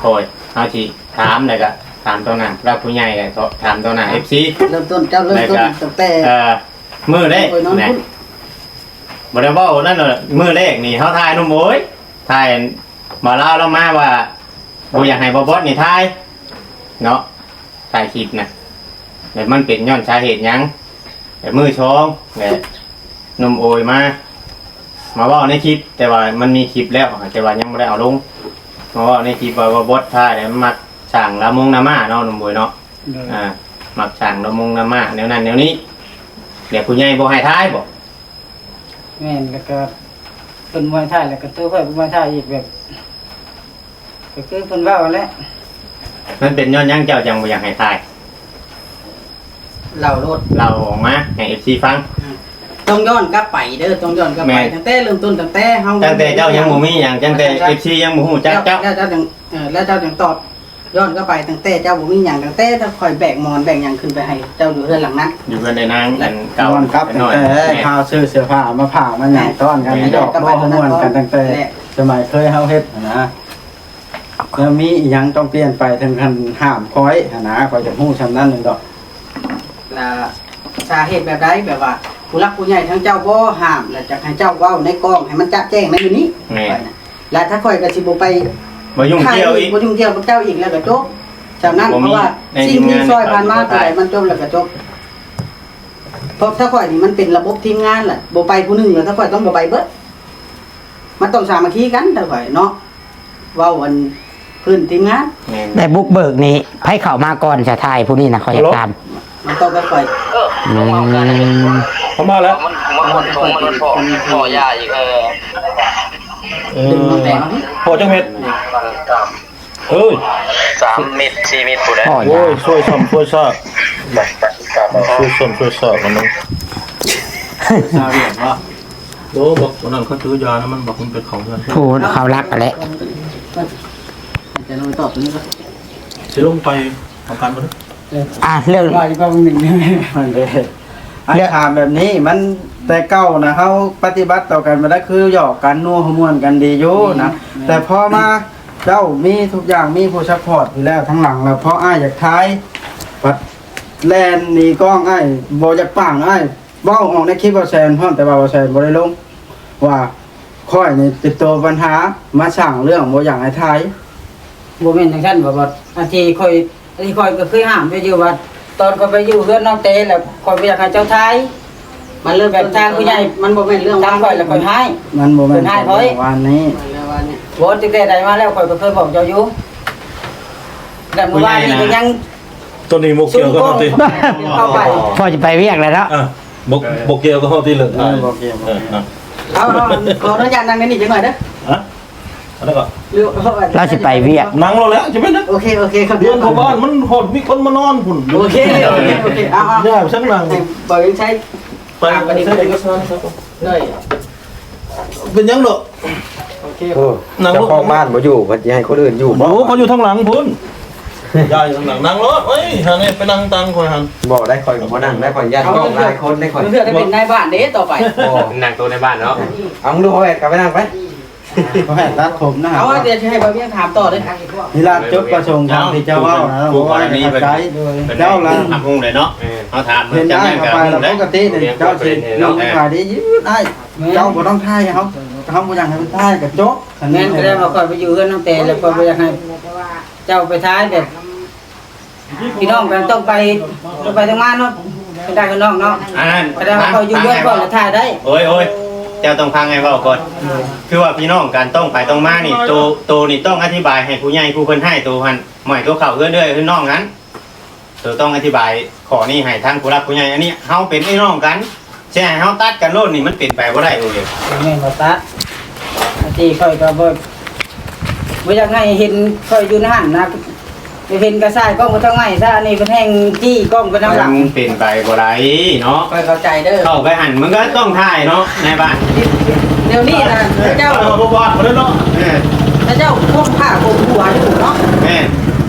ຂ້ອຍ ເຮົາຊິຖາມ ແລ້ວກະຖາມຕໍ່ໜ້າຜູ້ຫຼັກຜູ້ໃຫຍ່ ແລ້ວກໍຖາມຕໍ່ໜ້າເອັຟຊີ ເລີ່ມຕົ້ນ ເຈົ້າເລີ່ມຕົ້ນ ແລ້ວກະ ຕັ້ງແຕ່ ເອີ ມື້ແລກ ໂອ້ຍ ນອນ ນະ ພຸ້ນ ບໍ່ໄດ້ເວົ້ານັ້ນ ມື້ແລກນີ້ເຮົາຖ່າຍໜຸ່ມໂອຍ ຖ່າຍ ບ່າວລາວລາວມາວ່າບໍ່ຢາກໃຫ້ບ່າວບອດນີ້ຖ່າຍເນາະ ຖ່າຍຄລິບນະ ແລ້ວມັນເປັນຍ້ອນສາເຫດຫຍັງ ແລ້ວມື້ສອງ ແລ້ວໜຸ່ມໂອຍມາ ມາເວົ້າໃນຄລິບ ແຕ່ວ່າມັນມີຄລິບແລ້ວ ແຕ່ວ່າຍັງບໍ່ໄດ້ເອົາລົງ ມາເວົ້າໃນຄລິບວ່າບ່າວບອດຖ່າຍ ແລ້ວມັກສ້າງລາມົງດຣາມາເນາະ ໜຸ່ມໂອຍເນາະ ໂດຍ ອ່າ ມັກສ້າງລາມົງດຣາມາແນວນັ້ນແນວນີ້ ແລ້ວຜູ້ໃຫຍ່ບໍ່ໃຫ້ຖ່າຍບໍ? ແມ່ນ ແລ້ວກໍເພິ່ນບໍ່ໃຫ້ຖ່າຍ ແລ້ວກໍໂຕຂ້ອຍບໍ່ໃຫ້ຖ່າຍອີກ ແບບ ກໍຄືເພິ່ນເວົ້າຫັ້ນແຫຼະ ມັນເປັນຍ້ອນຫຍັງເຈົ້າຈັ່ງບໍ່ຢາກໃຫ້ຖ່າຍ? ເລົ່າໂລດ ເລົ່າອອກມາໃຫ້ເອັຟຊີຟັງ ອືມ ຕ້ອງຍ້ອນກັບໄປເດີ ຕ້ອງຍ້ອນກັບໄປ ແມ່ນ ຕັ້ງແຕ່ເລີ່ມຕົ້ນ ຕັ້ງແຕ່ເຮົາ ຕັ້ງແຕ່ເຈົ້າຍັງບໍ່ມີຫຍັງ ຕັ້ງແຕ່ເອັຟຊີຍັງບໍ່ຮູ້ຈັກເຈົ້າ ແລ້ວເຈົ້າຈັ່ງ ເອີ ແລ້ວເຈົ້າຈັ່ງຕອບ ຍ້ອນກັບໄປຕັ້ງແຕ່ເຈົ້າບໍ່ມີຫຍັງ ຕັ້ງແຕ່ຂ້ອຍແບກໝອນແບກຫຍັງຂຶ້ນໄປໃຫ້ເຈົ້າຢູ່ເຮືອນຫຼັງນັ້ນ ຢູ່ເຮືອນໃນນາງອັນເກົ່າ ຍ້ອນກັບຕັ້ງແຕ່ ແມ່ນ ຄ່າຊື້ເສື້ອຜ້າມາຝາກມາຫຍັງ ແມ່ນ ຕ້ອນກັນ ແມ່ນ ຢອກເວົ້າມ່ວນກັນຕັ້ງແຕ່ ແມ່ນ ສະໄໝເຄີຍເຮົາເຮັດຫັ້ນນະ ແລ້ວມີອີ່ຫຍັງຕ້ອງປ່ຽນໄປ ເຖິງຂັ້ນຫ້າມຂ້ອຍຫັ້ນນະ ຂ້ອຍຈະຮູ້ຊ່ຳນັ້ນແມ່ນດອກ ລະສາເຫດແບບໃດ ແບບວ່າຜູ້ຫຼັກຜູ້ໃຫຍ່ທາງເຈົ້າບໍ່ຫ້າມ ລະຈະໃຫ້ເຈົ້າເວົ້າໃນກ້ອງໃຫ້ມັນຈະແຈ້ງໃນມື້ນີ້ ແມ່ນ ລະທາງຂ້ອຍກໍຊິບໍ່ໄປ ບໍ່ຫຍຸ້ງກ່ຽວອີກ ບໍ່ຫຍຸ້ງກ່ຽວກັບເຈົ້າອີກ ລະກໍຈົບ ຊ່ຳນັ້ນ ບໍ່ມີ ເພາະວ່າສິ່ງທີ່ຊ່ອຍຜ່ານມາ ໃນທີມງານ ຕົວໃດມັນຈົບ ລະກໍຈົບ ເພາະທາງຂ້ອຍນີ້ມັນເປັນລະບົບທີມງານລະ ບໍ່ໄປຜູ້ໜຶ່ງລະ ທາງຂ້ອຍຕ້ອງບໍ່ໄປເບິດ ມັນຕ້ອງສາມັກຄີກັນ ທາງຂ້ອຍເນາະ ເວົ້າອັນພື້ນທີມງານ ແມ່ນ ແຕ່ບຸກເບີກນີ້ໃຜເຂົ້າມາກ່ອນຊະ ຖ່າຍຜູ້ນີ້ນະ ຂ້ອຍຢາກຖາມ ມັນຕ້ອງໄປຂ້ອຍ ອືມ ເຂົ້າມາແລ້ວ ມັນ ມັນ ມັນ ມັນພໍຢາອີກ ເອີ ເອີ ພໍຈັກເມັດ ເອີຍ ສາມເມັດ ສີ່ເມັດພຸ້ນແຫຼະ ໂອ້ຍ ຊ່ວຍຊ້ຳຊ່ວຍຊາກ ຊ່ວຍຊ້ຳຊ່ວຍຊາກມັນ ຊາວຽດບໍ່? ໂອ້ ບັກອັນນັ້ນເຂົາຊື້ຢານຳມັນ ບັກມັນໄປເຂົ້າເຮືອນ ຜູ້ເຂົາລັກຫັ້ນແຫຼະ ຈະລົງໄປຕອບຕົວນີ້ກ່ອນ ຊິລົງໄປເອົາກັນບໍ່? ອ່າ ເລື່ອງ ວ່າຢູ່ກັບໜຶ່ງ ອັນຖາມແບບນີ້ ມັນແຕ່ເກົ່ານະ ເຮົາປະຕິບັດຕໍ່ກັນມາໄດ້ ຄືຢອກກັນ ນົວຫົວມ່ວນກັນດີຢູ່ນະ ແມ່ນ ແຕ່ພໍມາ ເຈົ້າມີທຸກຢ່າງ ມີຜູ້ຊັບພອດຢູ່ແລ້ວທາງຫຼັງ ແລ້ວພໍອ້າຍຢາກຖ່າຍ ພັດແລ່ນໜີກ້ອງ ອ້າຍບໍ່ຢາກປາງ ອ້າຍ ເວົ້າອອກໃນຄລິບບ່າວແຊນພ້ອມ ແຕ່ວ່າບ່າວແຊນບໍ່ໄດ້ລົງ ວ່າຂ້ອຍນີ້ເປັນໂຕບັນຫາ ມາສ້າງເລື່ອງບໍ່ຢາກໃຫ້ຖ່າຍ. ບໍ່ແມ່ນຈັ່ງຊັ້ນ ບ່າວບອດ ອັນທີ່ຂ້ອຍ ອັນທີ່ຂ້ອຍກໍເຄີຍຫ້າມເຈົ້າຢູ່ວ່າ ຕອນຂ້ອຍໄປຢູ່ເຮືອນນ້ອງເຕ ແລ້ວຂ້ອຍບໍ່ຢາກໃຫ້ເຈົ້າຖ່າຍ ມັນເລີ່ມ ແບບທາງຜູ້ໃຫຍ່ ມັນບໍ່ແມ່ນເລື່ອງ ທາງຂ້ອຍແລ້ວຂ້ອຍຮ້າຍ ມັນບໍ່ແມ່ນ ເພິ່ນຮ້າຍຂ້ອຍ ວານນີ້ ບໍ່ ຕັ້ງແຕ່ໃດມາແລ້ວ ຂ້ອຍກໍເຄີຍບອກເຈົ້າຢູ່ ແຕ່ມື້ວານນີ້ກໍຍັງ ຕົວນີ້ບໍ່ກ່ຽວກັບເຮົາຕິ ເຂົ້າໄປ ພໍ່ຊິໄປວຽກແລ້ວເນາະ ອ່ະ ບໍ່ ບໍ່ກ່ຽວກັບເຮົາຕິເລື່ອງ ເອີ ບໍ່ກ່ຽວ ເອີ ເອົາ ຂໍອະນຸຍາດນັ່ງໃນນີ້ຈັກໜ້ອຍເດີ ຮະ ອັນນັ້ນກໍ ລາວຊິໄປວຽກ ນັ່ງໂລດແຫຼະ ຈະເປັນຫຍັງ ໂອເຄ ໂອເຄ ເດືອນເຂົ້າບ້ານມັນຮອດມີຄົນມານອນພຸ້ນ ໂອເຄ ໂອເຄ ໂອເຄ ເອົາ ເອົາ ຢ່າຊັ້ນນະ ໃຫ້ບ່າວວິໄຊ ໄປ ໄປເອກະສານ ເອີຍ ເປັນຫຍັງດອກ ໂອເຄ ໂອ້ ນັ່ງໂລດ ເຈົ້າຂອງບ້ານບໍ່ຢູ່ ເພິ່ນຊິໃຫ້ຄົນອື່ນຢູ່ບໍ່? ໂອ້ ເຂົາຢູ່ທາງຫຼັງພຸ້ນ ຍ້າຍທາງຫຼັງ ນັ່ງໂລດ ເອີຍ ຫັ້ນນີ້ໄປນັ່ງຕັງຂ້ອຍຫັ້ນ ບໍ່ໄດ້ ຂ້ອຍກໍບໍ່ນັ່ງໄດ້ ຂ້ອຍຢ້ານກ້ອງຫຼາຍຄົນເດ້ ຂ້ອຍ ເພື່ອໄດ້ເປັນນາຍບ້ານເດ້ຕໍ່ໄປ ບໍ່ ນັ່ງໂຕະໃນບ້ານເນາະ ເອົາ ລູກເຮົາແອດກໍໄປນັ່ງໄປ ເຂົາໃຫ້ຕັດຜົມນະ ເອົາ ດຽວຊິໃຫ້ບ່າວວຽງຖາມຕໍ່ເດີ້ ເວລາຈົບປະສົງຂອງທີ່ເຈົ້າເວົ້ານະ ເຈົ້າລະຮັບຮູ້ເລີຍເນາະ ເຮົາຖາມເພິ່ນຈຳໄດ້ກໍຮູ້ແລ້ວ ເຈົ້າຊິລົງຂາຍໄດ້ຢືດອ້າຍ ເຈົ້າບໍ່ຕ້ອງຖ່າຍໃຫ້ເຮົາ ເຮົາບໍ່ຢາກໃຫ້ເພິ່ນຖ່າຍກໍຈົບ ແມ່ນ ກໍໄດ້ວ່າຂ້ອຍໄປຢູ່ເຮືອນນ້ອງແຕ ແລ້ວຂ້ອຍບໍ່ຢາກໃຫ້ເຈົ້າໄປຖ່າຍແບບ ພີ່ນ້ອງກໍຕ້ອງໄປ ຕ້ອງໄປທາງມາເນາະ ເປັນໄດ້ເປັນນ້ອງເນາະ ອັນນັ້ນ ແສດງວ່າຂ້ອຍຢູ່ເຮືອນຂ້ອຍລະຖ່າຍໄດ້ ໂອ້ຍ ໂອ້ຍ ເຈົ້າຕ້ອງຟັງອ້າຍເວົ້າກ່ອນ ຄືວ່າພີ່ນ້ອງກັນຕ້ອງໄປຕ້ອງມານີ້ ໂຕ ໂຕນີ້ຕ້ອງອະທິບາຍໃຫ້ຜູ້ໃຫຍ່ຜູ້ເພິ່ນຮ້າຍໂຕຫັ້ນ ບໍ່ໃຫ້ໂຕເຂົ້າເຮືອນເອື້ອຍເຮືອນນ້ອງຫັ້ນ ໂຕຕ້ອງອະທິບາຍຂໍ້ນີ້ໃຫ້ທາງຜູ້ຫຼັກຜູ້ໃຫຍ່ ອັນນີ້ເຮົາເປັນພີ່ນ້ອງກັນ ຊິໃຫ້ເຮົາຕັດກັນໂລດນີ້ ມັນເປັນໄປບໍ່ໄດ້ເວີຍ ແມ່ນບໍ່ຕັດ ທີ່ຂ້ອຍກໍບໍ່ ບໍ່ຢາກໃຫ້ເຫັນຂ້ອຍຢູ່ໃນຫັ້ນນະ. ໄປເຫັນກະສາຍກ້ອງໄປທາງໃໝ່ຊະ, ອັນນີ້ເພິ່ນແຮ່ງຈີ້ກ້ອງໄປທາງຫຼັງ. ມັນເປັນໄປບໍ່ໄດ້ເນາະ. ຂ້ອຍເຂົ້າໃຈເດີ. ເຂົ້າໄປຫັ້ນມັນກໍຕ້ອງຖ່າຍເນາະ ນາຍບ້ານ. ດຽວນີ້ນະ ເຂົາເຈົ້າ ເອີ ບໍ່ບອດເນາະ. ເອີ ເຂົາເຈົ້າຂົ່ມຜ້າຂົ່ມຫົວຢູ່ເນາະ. ແມ່ນ.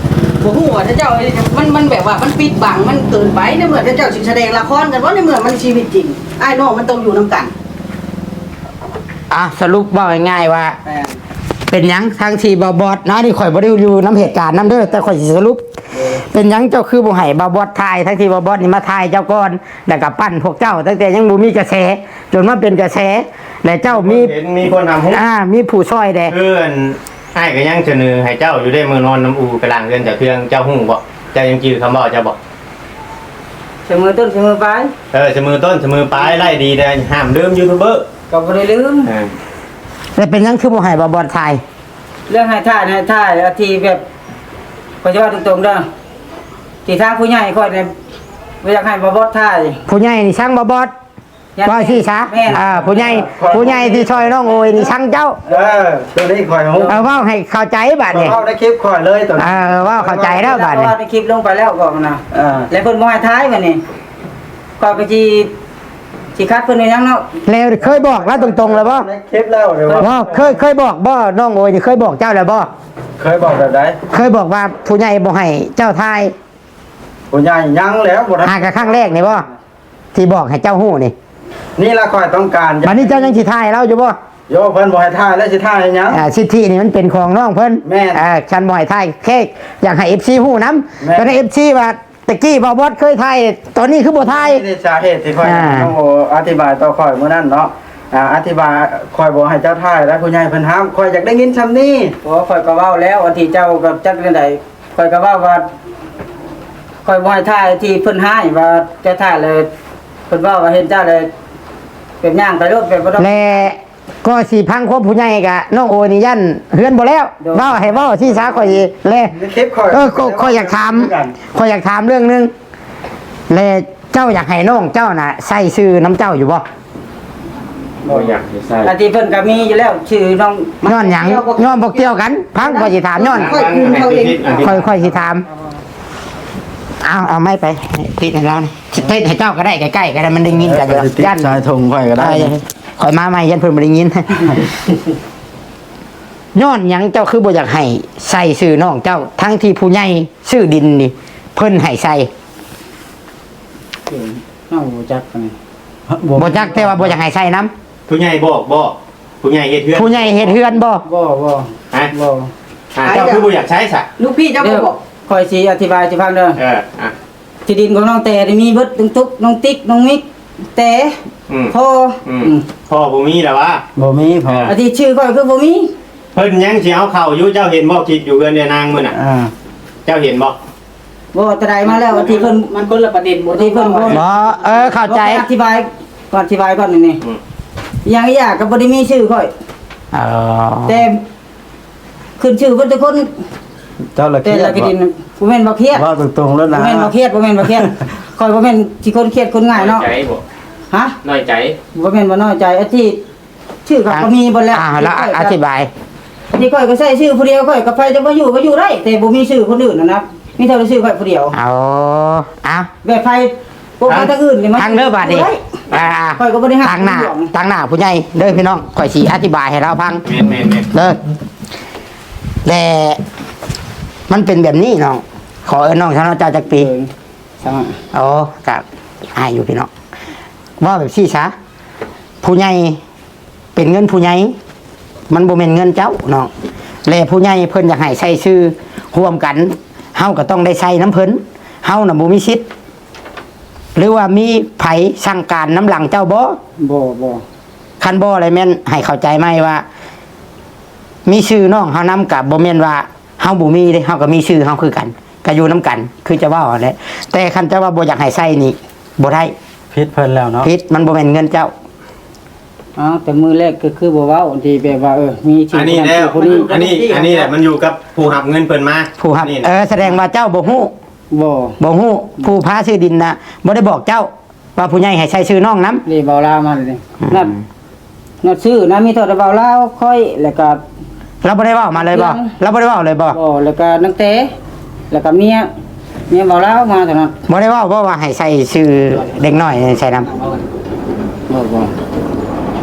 ບໍ່ຮູ້ວ່າເຂົາເຈົ້າ ມັນ ມັນແບບວ່າມັນປິດບັງ ມັນເກີນໄປ. ໃນເມື່ອເຂົາເຈົ້າຊິສະແດງລະຄອນກັນບໍ່ ໃນເມື່ອມັນຊີວິດຈິງ ອ້າຍນ້ອງມັນຕ້ອງຢູ່ນຳກັນ. ອ່ະ ສະຫຼຸບເວົ້າງ່າຍໆວ່າ ແມ່ນ ເປັນຫຍັງທັງທີ່ບ່າວບອດເນາະ ອັນນີ້ຂ້ອຍບໍ່ໄດ້ຢູ່ນຳເຫດການນຳເດີ ແຕ່ຂ້ອຍຊິສະຫຼຸບ ເປັນຫຍັງເຈົ້າຄືບໍ່ໃຫ້ບ່າວບອດຖ່າຍ ທັງທີ່ບ່າວບອດນີ້ມາຖ່າຍເຈົ້າກ່ອນ ແລ້ວກໍປັ່ນພວກເຈົ້າ ຕັ້ງແຕ່ຍັງບໍ່ມີກະແສ ຈົນມາເປັນກະແສ ແລະເຈົ້າມີ ມີຄົນເຫັນ ມີຄົນຮັບຮູ້ ອ່າ ມີຜູ້ຊ່ອຍແດ່. ຄືອັນ ອ້າຍກໍຍັງສະເໜີໃຫ້ເຈົ້າຢູ່ເດ້ ມື້ນອນນຳອູໄປລ້າງເຮືອນຈາກເຄື່ອງ ເຈົ້າຮູ້ບໍ່? ເຈົ້າຍັງຈື່ຄຳເວົ້າເຈົ້າບໍ່? ສະເໝີຕົ້ນສະເໝີປາຍ. ເອີ ສະເໝີຕົ້ນສະເໝີປາຍ ໄລ່ດີແດ່ ຫ້າມລືມຢູທູບເບີ. ກໍບໍ່ໄດ້ລືມ. ເອີ ແລ້ວເປັນຫຍັງຄືບໍ່ໃຫ້ບ່າວບອດຖ່າຍ? ເລື່ອງໃຫ້ຖ່າຍ ໃຫ້ຖ່າຍ ທີ່ແບບ ຂ້ອຍຊິເວົ້າຕົງໆເດີ ທີ່ທາງຜູ້ໃຫຍ່ຂ້ອຍນີ້ບໍ່ຢາກໃຫ້ບ່າວບອດຖ່າຍ. ຜູ້ໃຫຍ່ນີ້ຊັງບ່າວບອດ ວ່າຊີ້ຊະ. ແມ່ນ. ເອີ ຜູ້ໃຫຍ່ ຜູ້ໃຫຍ່ທີ່ຊ່ອຍນ້ອງໂອຍນີ້ຊັງເຈົ້າ. ເອີ ຕົວນີ້ຂ້ອຍຮູ້. ເອີ ເວົ້າໃຫ້ເຂົ້າໃຈບາດນີ້. ເວົ້າໃນຄລິບຂ້ອຍເລີຍຕົວນີ້. ເອີ ເວົ້າເຂົ້າໃຈແລ້ວບາດນີ້. ເວົ້າໃນຄລິບລົງໄປແລ້ວກໍນະ. ເອີ ແລ້ວເພິ່ນບໍ່ໃຫ້ຖ່າຍບາດນີ້ ຂ້ອຍກໍຊິ ຊິຂັດເພິ່ນໄວ້ຫຍັງເນາະ. ແລ້ວເຄີຍບອກລາວຕົງໆແລ້ວບໍ່? ໃນຄລິບແລ້ວເດ້. ບໍ່ ເຄີຍ ເຄີຍບອກບໍ່? ນ້ອງໂອຍນີ້ເຄີຍບອກເຈົ້າແລ້ວບໍ່? ເຄີຍບອກແບບໃດ? ເຄີຍບອກວ່າຜູ້ໃຫຍ່ບໍ່ໃຫ້ເຈົ້າຖ່າຍ. ຜູ້ໃຫຍ່ຍັງແລ້ວ ບໍ່ທັນ. ຫາກະຄັ້ງແລກນີ້ບໍ່? ທີ່ບອກໃຫ້ເຈົ້າຮູ້ນີ້. ນີ້ລະຂ້ອຍຕ້ອງການ. ບັດນີ້ເຈົ້າຍັງຊິຖ່າຍລາວຢູ່ບໍ່? ໂຍ ເພິ່ນບໍ່ໃຫ້ຖ່າຍແລ້ວຊິຖ່າຍຫຍັງ? ອ່າ ສິດທິນີ້ມັນເປັນຂອງນ້ອງເພິ່ນ. ແມ່ນ. ເອີ ຄັນບໍ່ໃຫ້ຖ່າຍ ແຄ່ຢາກໃຫ້ເອັຟຊີຮູ້ນຳ. ແມ່ນ. ກໍໃຫ້ເອັຟຊີວ່າ ຕະກີ້ບ່າວບອດເຄີຍຖ່າຍ ຕອນນີ້ຄືບໍ່ຖ່າຍ? ນີ້ສາເຫດທີ່ຂ້ອຍ ອ່າ ນ້ອງໂອອະທິບາຍຕໍ່ຂ້ອຍມື້ນັ້ນເນາະ. ອ່າ ອະທິບາຍ ຂ້ອຍບໍ່ໃຫ້ເຈົ້າຖ່າຍແລ້ວ ຜູ້ໃຫຍ່ເພິ່ນຫ້າມ. ຂ້ອຍຢາກໄດ້ຍິນຊ່ຳນີ້. ໂອ້ ຂ້ອຍກໍເວົ້າແລ້ວ ອັນທີ່ເຈົ້າກໍຈັກແນວໃດ ຂ້ອຍກໍເວົ້າວ່າ ຂ້ອຍບໍ່ໃຫ້ຖ່າຍ ທີ່ເພິ່ນຮ້າຍວ່າຈະຖ່າຍແລ້ວ ເພິ່ນເວົ້າວ່າເຫັນເຈົ້າແລ້ວ ແບບຍ່າງໄປໂລດ ແບບບໍ່ຕ້ອງ ແລະ ກໍຊິຟັງຄວາມຜູ້ໃຫຍ່ກະ ນ້ອງໂອນີ້ຢ້ານເຮືອນບໍ່ແລ້ວ. ໂດຍ. ເວົ້າໃຫ້ເວົ້າຊີ້ຊະ ຂ້ອຍແລະ ເກັບຂ້ອຍ ເອີ ຂ້ອຍ ຂ້ອຍຢາກຖາມ ຂ້ອຍຢາກຖາມເລື່ອງໜຶ່ງ ແລະ ເຈົ້າຢາກໃຫ້ນ້ອງເຈົ້ານະໃສ່ຊື່ນຳເຈົ້າຢູ່ບໍ່? ບໍ່ຢາກໃຫ້ໃສ່. ອັນທີ່ເພິ່ນກໍມີຢູ່ແລ້ວ ຊື່ນ້ອງ. ຍ້ອນຫຍັງ? ຍ້ອນບໍ່ກ່ຽວກັນ. ຟັງ ຂ້ອຍຊິຖາມ ຍ້ອນ ຂ້ອຍ ຂ້ອຍຊິຖາມ. ເອົາ ເອົາໄມໄປ ຕິດໃຫ້ລາວນີ້ ຕິດໃຫ້ເຈົ້າກໍໄດ້ ໃກ້ໆກໍໄດ້ ມັນໄດ້ຍິນກັນຢູ່. ຕິດ ຢ້ານ ສາຍຖົງຂ້ອຍກໍໄດ້. ເອີ ຂ້ອຍມາໃໝ່ ຢ້ານເພິ່ນບໍ່ໄດ້ຍິນ. ຍ້ອນຫຍັງເຈົ້າຄືບໍ່ຢາກໃຫ້ໃສ່ຊື່ນ້ອງເຈົ້າ ທັງທີ່ຜູ້ໃຫຍ່ຊື້ດິນນີ້ເພິ່ນໃຫ້ໃສ່? ເອີ ເຮົາບໍ່ຈັກປານໃດ. ບໍ່ຈັກ ແຕ່ວ່າບໍ່ຢາກໃຫ້ໃສ່ນຳ. ຜູ້ໃຫຍ່ບອກບໍ່? ຜູ້ໃຫຍ່ເຮັດເຮືອນ ຜູ້ໃຫຍ່ເຮັດເຮືອນບໍ່? ບໍ່ ບໍ່. ຮະ? ບໍ່. ອ່າ ເຈົ້າຄືບໍ່ຢາກໃຊ້ຊະ? ລູກພີ່ເຈົ້າບໍ່ບອກ? ຂ້ອຍຊິອະທິບາຍໃຫ້ຟັງເດີ. ເອີ ອ່ະ ທີ່ດິນຂອງນ້ອງແຕ່ນີ້ມີເບິດ ນ້ອງຕຸກ ນ້ອງຕິກ ນ້ອງມິກ ແຕ່ ອືມ ພໍ່ ອືມ ອືມ ພໍ່ບໍ່ມີແລ້ວວະ? ບໍ່ມີພໍ່. ອ່າ ອັນທີ່ຊື່ຂ້ອຍຄືບໍ່ມີ. ເພິ່ນຍັງຊິເອົາເຂົ້າຢູ່ ເຈົ້າເຫັນບໍ່ ຄລິບຢູ່ເຮືອນແມ່ນາງມື້ນັ້ນ? ອ່າ ເຈົ້າເຫັນບໍ່? ບໍ່ ແຕ່ໃດມາແລ້ວ ອັນທີ່ເພິ່ນ ມັນຄົນລະປະເດັນ ອັນທີ່ເພິ່ນບໍ່ ບໍ່ ເອີ ເຂົ້າໃຈ. ອະທິບາຍ ອະທິບາຍກ່ອນນີ້. ອືມ ຫຍັງອີກຢ່າງກໍບໍ່ໄດ້ມີຊື່ຂ້ອຍ. ເອີ ແຕ່ຂຶ້ນຊື່ເບິດທຸກຄົນ. ເຈົ້າລະຄຽດ ແຕ່ລະຄະດິນ ບໍ່ ບໍ່ແມ່ນບໍ່ຄຽດ ເວົ້າຕົງໆໂລດນະ. ບໍ່ແມ່ນບໍ່ຄຽດ ບໍ່ແມ່ນບໍ່ຄຽດ ຂ້ອຍບໍ່ແມ່ນຊິຄົນຄຽດຄົນງ່າຍເນາະ. ນ້ອຍໃຈບໍ່? ຮະ? ນ້ອຍໃຈ? ບໍ່ແມ່ນວ່ານ້ອຍໃຈ ອາທິ ຊື່ເຂົາກໍມີເບິດແລ້ວ. ອ່າ ແລ້ວອະທິບາຍ ທີ່ຂ້ອຍກໍໃຊ້ຊື່ຜູ້ດຽວ ຂ້ອຍກັບໃຜຈະມາຢູ່ກໍຢູ່ໄດ້ ແຕ່ບໍ່ມີຊື່ຄົນອື່ນຫັ້ນນະ ມີແຕ່ຊື່ຂ້ອຍຜູ້ດຽວ. ອໍ ເອົ້າ ແບບໃຜ ພວກໄປທາງອື່ນນີ້ມັນ ຟັງເດີບາດນີ້ ຢູ່ໄດ້. ອ່າ ຂ້ອຍກໍບໍ່ໄດ້ຮັກ ຕາງໜ້າ ຕາງໜ້າຜູ້ໃຫຍ່ເດີພີ່ນ້ອງ ຂ້ອຍຊິອະທິບາຍໃຫ້ລາວຟັງ. ແມ່ນໆໆ ເດີ ແລະ ມັນເປັນແບບນີ້ນ້ອງ ຂໍເອີ້ນນ້ອງຊະເນາະ. ເຈົ້າຈັກປີ? ເອີ ຊາວຫ້າ. ໂອ້ ກໍອາຍຢູ່ພີ່ນ້ອງ. ເວົ້າແບບຊີ້ຊະ ຜູ້ໃຫຍ່ ເປັນເງິນຜູ້ໃຫຍ່ ມັນບໍ່ແມ່ນເງິນເຈົ້ານ້ອງ ແລະ ຜູ້ໃຫຍ່ເພິ່ນຢາກໃຫ້ໃຊ້ຊື່ຮ່ວມກັນ ເຮົາກໍຕ້ອງໄດ້ໃຊ້ນຳເພິ່ນ. ເຮົານະບໍ່ມີສິດ ຫຼືວ່າມີໃຜສັ່ງການນຳຫຼັງເຈົ້າບໍ່? ບໍ່ ບໍ່. ຄັນບໍ່ແລ້ວແມ່ນໃຫ້ເຂົ້າໃຈໃໝ່ວ່າ ມີຊື່ນ້ອງເຮົານຳ ກໍບໍ່ແມ່ນວ່າ ເຮົາບໍ່ມີເດ້ ເຮົາກໍມີຊື່ເຮົາຄືກັນ ກໍຢູ່ນຳກັນ ຄືຈະເວົ້າຫັ້ນແຫຼະ. ແຕ່ຄັນຈະວ່າບໍ່ຢາກໃຫ້ໃຊ້ນີ້ ບໍ່ໄດ້ ຜິດເພິ່ນແລ້ວເນາະ ຜິດ ມັນບໍ່ແມ່ນເງິນເຈົ້າ. ອ້າວ ແຕ່ມື້ແລກກໍຄືບໍ່ເວົ້າ ທີ່ແບບວ່າ ເອີ ມີຊື່ ອັນນີ້ແຫຼະ ຜູ້ນັ້ນຊື່ຜູ້ນີ້ ອັນນີ້ ອັນນີ້ແຫຼະ ມັນຢູ່ກັບຜູ້ຮັບເງິນເພິ່ນມາ ຜູ້ຮັບ ນີ້ນະ. ເອີ ສະແດງວ່າເຈົ້າບໍ່ຮູ້ ບໍ່ ບໍ່ຮູ້ ຜູ້ພາຊື້ດິນນະ ບໍ່ໄດ້ບອກເຈົ້າ ວ່າຜູ້ໃຫຍ່ໃຫ້ໃຊ້ຊື່ນ້ອງນຳ ນີ້ເວົ້າລາວມາເລີຍ. ອືມ ນັ້ນ ນັດຊື້ນະ ມີເທົ່າແຕ່ບ່າວລາວ ຂ້ອຍ ແລ້ວກະ ລາວບໍ່ໄດ້ເວົ້າມາເລີຍບໍ່? ຍັງ ລາວບໍ່ໄດ້ເວົ້າເລີຍບໍ່? ບໍ່ ແລ້ວກະນາງແຕ ແລ້ວກະເມຍ ເມຍບ່າວລາວມາເທົ່ານັ້ນ. ບໍ່ໄດ້ເວົ້າບໍ່ວ່າໃຫ້ໃສ່ຊື່ເດັກນ້ອຍໃສ່ນຳ? ບໍ່ ບໍ່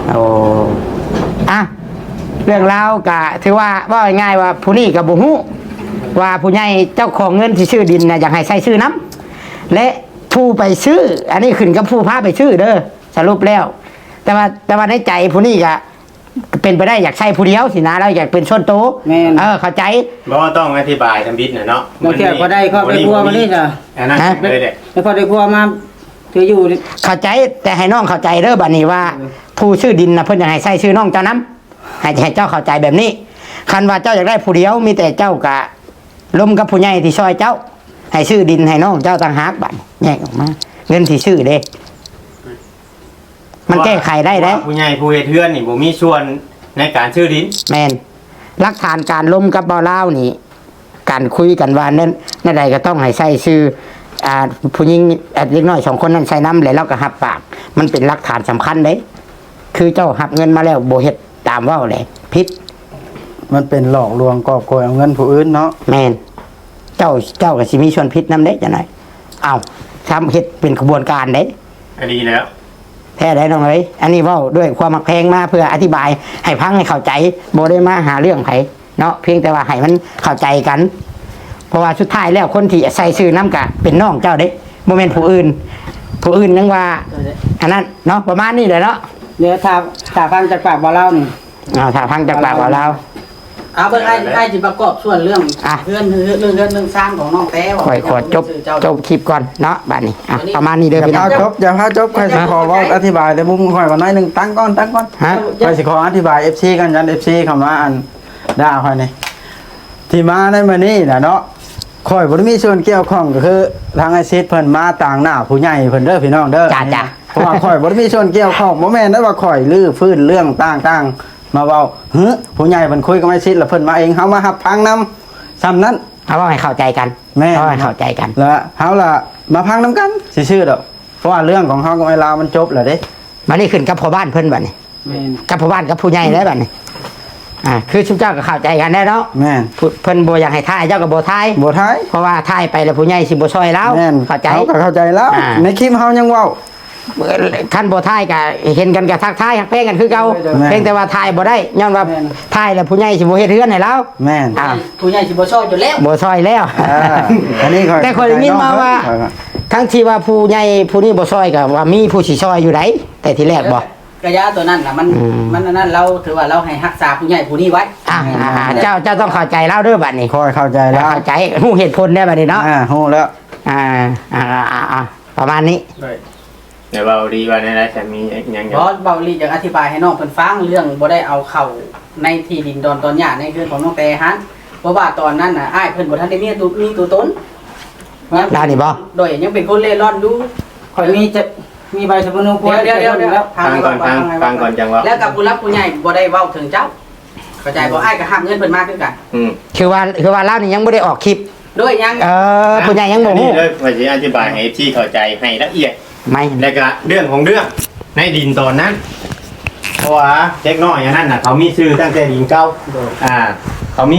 ໂອ້ ອະ ເລື່ອງລາວກະຖືວ່າ ເວົ້າງ່າຍໆວ່າ ຜູ້ນີ້ກະບໍ່ຮູ້ວ່າຜູ້ໃຫຍ່ເຈົ້າຂອງເງິນທີ່ຊື້ດິນນະ ຢາກໃຫ້ໃສ່ຊື່ນຳ ແລະ ຜູ້ໄປຊື້ ອັນນີ້ຂຶ້ນກັບຜູ້ພາໄປຊື້ເດີ ສະຫຼຸບແລ້ວ. ແຕ່ວ່າ ແຕ່ວ່າໃນໃຈຜູ້ນີ້ກະເປັນໄປໄດ້ຢາກໃຊ້ຜູ້ດຽວຊີ້ນະ ລາວຢາກເປັນສ່ວນໂຕ. ແມ່ນ ເອີ ເຂົ້າໃຈ. ບໍ່ຕ້ອງອະທິບາຍທຳອິດນະເນາະ. ບາງເທື່ອກໍໄດ້ຄອບໄດ້ຄົວມານີ້ຊະ ອັນນັ້ນ ຮະ? ເລີຍແຫຼະ ໄດ້ຄອບໄດ້ຄົວມາ ຖືຢູ່. ເຂົ້າໃຈ ແຕ່ໃຫ້ນ້ອງເຂົ້າໃຈເດີ ບາດນີ້ວ່າ ເອີ ຜູ້ຊື້ດິນນະ ເພິ່ນຢາກໃຫ້ໃຊ້ຊື່ນ້ອງເຈົ້ານຳ. ໃຫ້ ໃຫ້ເຈົ້າເຂົ້າໃຈແບບນີ້ ຄັນວ່າເຈົ້າຢາກໄດ້ຜູ້ດຽວ ມີແຕ່ເຈົ້າກະລົມກັບຜູ້ໃຫຍ່ທີ່ຊ່ອຍເຈົ້າ ໃຫ້ຊື້ດິນໃຫ້ນ້ອງເຈົ້າຕ່າງຫາກ. ບາດນີ້ແຍກອອກມາ ເງິນທີ່ຊື້ເດ້ ມັນແກ້ໄຂໄດ້ເດ້. ເພາະວ່າຜູ້ໃຫຍ່ຜູ້ເຮັດເຮືອນນີ້ບໍ່ມີສ່ວນໃນການຊື້ດິນ. ແມ່ນ ຫຼັກຖານການລົມກັບບ່າວລາວນີ້ ການຄຸຍກັນວ່າແນວ ແນວໃດກໍຕ້ອງໃຫ້ໃສ່ຊື່ ອ່າ ຜູ້ຍິງ ອ່າ ເດັກນ້ອຍສອງຄົນນັ້ນໃສ່ນຳ ແລ້ວລາວກໍຮັບປາກ ມັນເປັນຫຼັກຖານສຳຄັນເດ້. ຄືເຈົ້າຮັບເງິນມາແລ້ວບໍ່ເຮັດຕາມເວົ້າແຫຼະຜິດ. ມັນເປັນຫຼອກລວງກອບໂກຍເອົາເງິນຜູ້ອື່ນເນາະ. ແມ່ນ ເຈົ້າ ເຈົ້າກໍຊິມີສ່ວນຜິດນຳເດ້ຈັ່ງໃດ. ເອົ້າ ທຳເຮັດເປັນຂະບວນການເດ້. ອັນນີ້ແລ້ວ ແທ້ໃດ໋ນ້ອງເອີຍ ອັນນີ້ເວົ້າດ້ວຍຄວາມຮັກແພງມາເພື່ອອະທິບາຍໃຫ້ຟັງໃຫ້ເຂົ້າໃຈ ບໍ່ໄດ້ມາຫາເລື່ອງໃຜເນາະ ພຽງແຕ່ວ່າໃຫ້ມັນເຂົ້າໃຈກັນ ເພາະວ່າສຸດທ້າຍແລ້ວຄົນທີ່ໃສ່ຊື່ນຳກະເປັນນ້ອງເຈົ້າເດ້ ບໍ່ແມ່ນຜູ້ອື່ນ ຜູ້ອື່ນຍັງວ່າອັນນັ້ນເນາະ ປະມານນີ້ແຫຼະເນາະ. ດຽວຖ້າ ຖ້າຟັງຈາກປາກບ່າວລາວນີ້ ເອົາ ຖ້າຟັງຈາກປາກບ່າວລາວ. ເອົາເບິ່ງ ອ້າຍ ອ້າຍຊິປະກອບສ່ວນເລື່ອງ ອ່ະ ເຮືອນ ເລື່ອງເຮືອນເລື່ອງຊານຂອງນ້ອງແຕ້. ຂ້ອຍຂໍຈົບ ຈົບຄລິບກ່ອນເນາະ ບາດນີ້ ອ່ະ ປະມານນີ້ເດີພີ່ນ້ອງ. ຢ່າພາຈົບ ຢ່າພາຈົບ ຂ້ອຍຊິຂໍເວົ້າອະທິບາຍໃນມຸມຂ້ອຍກ່ອນໜ້ອຍໜຶ່ງ. ຕັ້ງກ່ອນ ຕັ້ງກ່ອນ ຮະ? ຂ້ອຍຊິຂໍອະທິບາຍເອັຟຊີກ່ອນ ຢ້ານເອັຟຊີເຂົ້າມາອັນ ດ່າຂ້ອຍນີ້ ທີ່ມາໃນມື້ນີ້ນະເນາະ ຂ້ອຍບໍ່ໄດ້ມີສ່ວນກ່ຽວຂ້ອງ ກໍຄືທາງອ້າຍສິດເພິ່ນມາຕາງໜ້າຜູ້ໃຫຍ່ເພິ່ນເດີພີ່ນ້ອງເດີ. ຈ້າ ຈ້າ ເພາະວ່າຂ້ອຍບໍ່ໄດ້ມີສ່ວນກ່ຽວຂ້ອງ ບໍ່ແມ່ນໄດ້ວ່າຂ້ອຍຮື້ຟື້ນເລື່ອງຕ່າງໆມາເວົ້າ. ຫຶ ຜູ້ໃຫຍ່ເພິ່ນຄຸຍກັບອ້າຍສິດ ແລ້ວເພິ່ນມາເອງ ເຮົາມາຮັບຟັງນຳ ສ່ຳນັ້ນ ເຮົາເວົ້າໃຫ້ເຂົ້າໃຈກັນ. ແມ່ນ ເວົ້າໃຫ້ເຂົ້າໃຈກັນ ແລ້ວເຮົາລະມາຟັງນຳກັນຊື່ໆດອກ ເພາະວ່າເລື່ອງຂອງເຮົາກັບອ້າຍລາວມັນຈົບແລ້ວເດ້. ບັດນີ້ຂຶ້ນກັບພໍ່ບ້ານເພິ່ນບັດນີ້. ແມ່ນ ກັບພໍ່ບ້ານກັບຜູ້ໃຫຍ່ແລ້ວບັດນີ້ ອ່າ ຄືຊຸມເຈົ້າກໍເຂົ້າໃຈກັນແລ້ວເນາະ. ແມ່ນ ເພິ່ນບໍ່ຢາກໃຫ້ຖ່າຍ ເຈົ້າກໍບໍ່ຖ່າຍ ບໍ່ຖ່າຍ ເພາະວ່າຖ່າຍໄປແລ້ວຜູ້ໃຫຍ່ຊິບໍ່ຊ່ອຍລາວ. ແມ່ນ ເຂົ້າໃຈ ເຮົາກໍເຂົ້າໃຈລາວ ອ່າ ໃນຄລິບເຮົາຍັງເວົ້າ ຄັນບໍ່ຖ່າຍກໍເຫັນກັນກໍທັກທາຍຮັກແພງກັນຄືເກົ່າ. ແມ່ນ ພຽງແຕ່ວ່າຖ່າຍບໍ່ໄດ້ ຍ້ອນວ່າ ແມ່ນ ຖ່າຍແລ້ວຜູ້ໃຫຍ່ຊິບໍ່ເຮັດເຮືອນໃຫ້ລາວ. ແມ່ນ ອ່າ ຜູ້ໃຫຍ່ຊິບໍ່ຊ່ອຍຢູ່ແລ້ວ ບໍ່ຊ່ອຍແລ້ວ. ອ່າ ອັນນີ້ຂ້ອຍ ແຕ່ຂ້ອຍໄດ້ຍິນມາວ່າ ຂ້ອຍ ທັງທີ່ວ່າຜູ້ໃຫຍ່ຜູ້ນີ້ບໍ່ຊ່ອຍກໍວ່າມີຜູ້ຊິຊ່ອຍຢູ່ໃດ ແຕ່ທີແລກບໍ່ ກະຢາຕົວນັ້ນນະ ມັນ ອືມ ມັນອັນນັ້ນ ລາວຖືວ່າລາວໃຫ້ຮັກສາຜູ້ໃຫຍ່ຜູ້ນີ້ໄວ້. ອ່າ ອ່າ ອ່າ ເຈົ້າ ເຈົ້າຕ້ອງເຂົ້າໃຈລາວເດີບັດນີ້ ຂ້ອຍເຂົ້າໃຈແລ້ວ ເຂົ້າໃຈ ຮູ້ເຫດຜົນແດ່ບັດນີ້ເນາະ. ອ່າ ຮູ້ແລ້ວ ອ່າ ອ່າ ອ່າ ອ່າ ປະມານນີ້ ໄດ້ ແຕ່ເວົ້າດີວ່າແນວໃດ ແຕ່ມີຫຍັງ ບໍ່ ເວົ້າລີຢາກອະທິບາຍໃຫ້ນ້ອງເພິ່ນຟັງ ເລື່ອງບໍ່ໄດ້ເອົາເຂົ້າໃນທີ່ດິນດອນຕອນຫຍ້າໃນເຮືອນຂອງນ້ອງແຕຫັ້ນ ເພາະວ່າຕອນນັ້ນນະ ອ້າຍເພິ່ນບໍ່ທັນໄດ້ມີຕົວ ມີຕົວຕົນ ລາວນີ້ບໍ່? ໂດຍ ຍັງເປັນຄົນເລ່ລ່ອນຢູ່. ຂ້ອຍມີຈະ ມີໃບສຳມະໂນຄົວ. ດຽວໆໆ ຟັງກ່ອນ ຟັງ ຟັງກ່ອນຈັ່ງເວົ້າ. ແລ້ວກັບຜູ້ຫຼັກຜູ້ໃຫຍ່ບໍ່ໄດ້ເວົ້າເຖິງເຈົ້າ ເຂົ້າໃຈບໍ່? ອ້າຍກໍຮັບເງິນເພິ່ນມາຄືກັນ. ອືມ ຄືວ່າ ຄືວ່າລາວນີ້ຍັງບໍ່ໄດ້ອອກຄລິບ. ໂດຍ ຍັງ ເອີ ຜູ້ໃຫຍ່ຍັງບໍ່ຮູ້. ນີ້ເດີ ຂ້ອຍຊິອະທິບາຍໃຫ້ເອັຟຊີເຂົ້າໃຈໃຫ້ລະອຽດ ແລ້ວກໍເລື່ອງຂອງເລື່ອງໃນດິນຕອນນັ້ນ ເພາະວ່າເດັກນ້ອຍອັນນັ້ນນະ ເຂົາມີຊື່ຕັ້ງແຕ່ດິນເກົ່າ. ໂດຍ ອ່າ ເຂົາມີ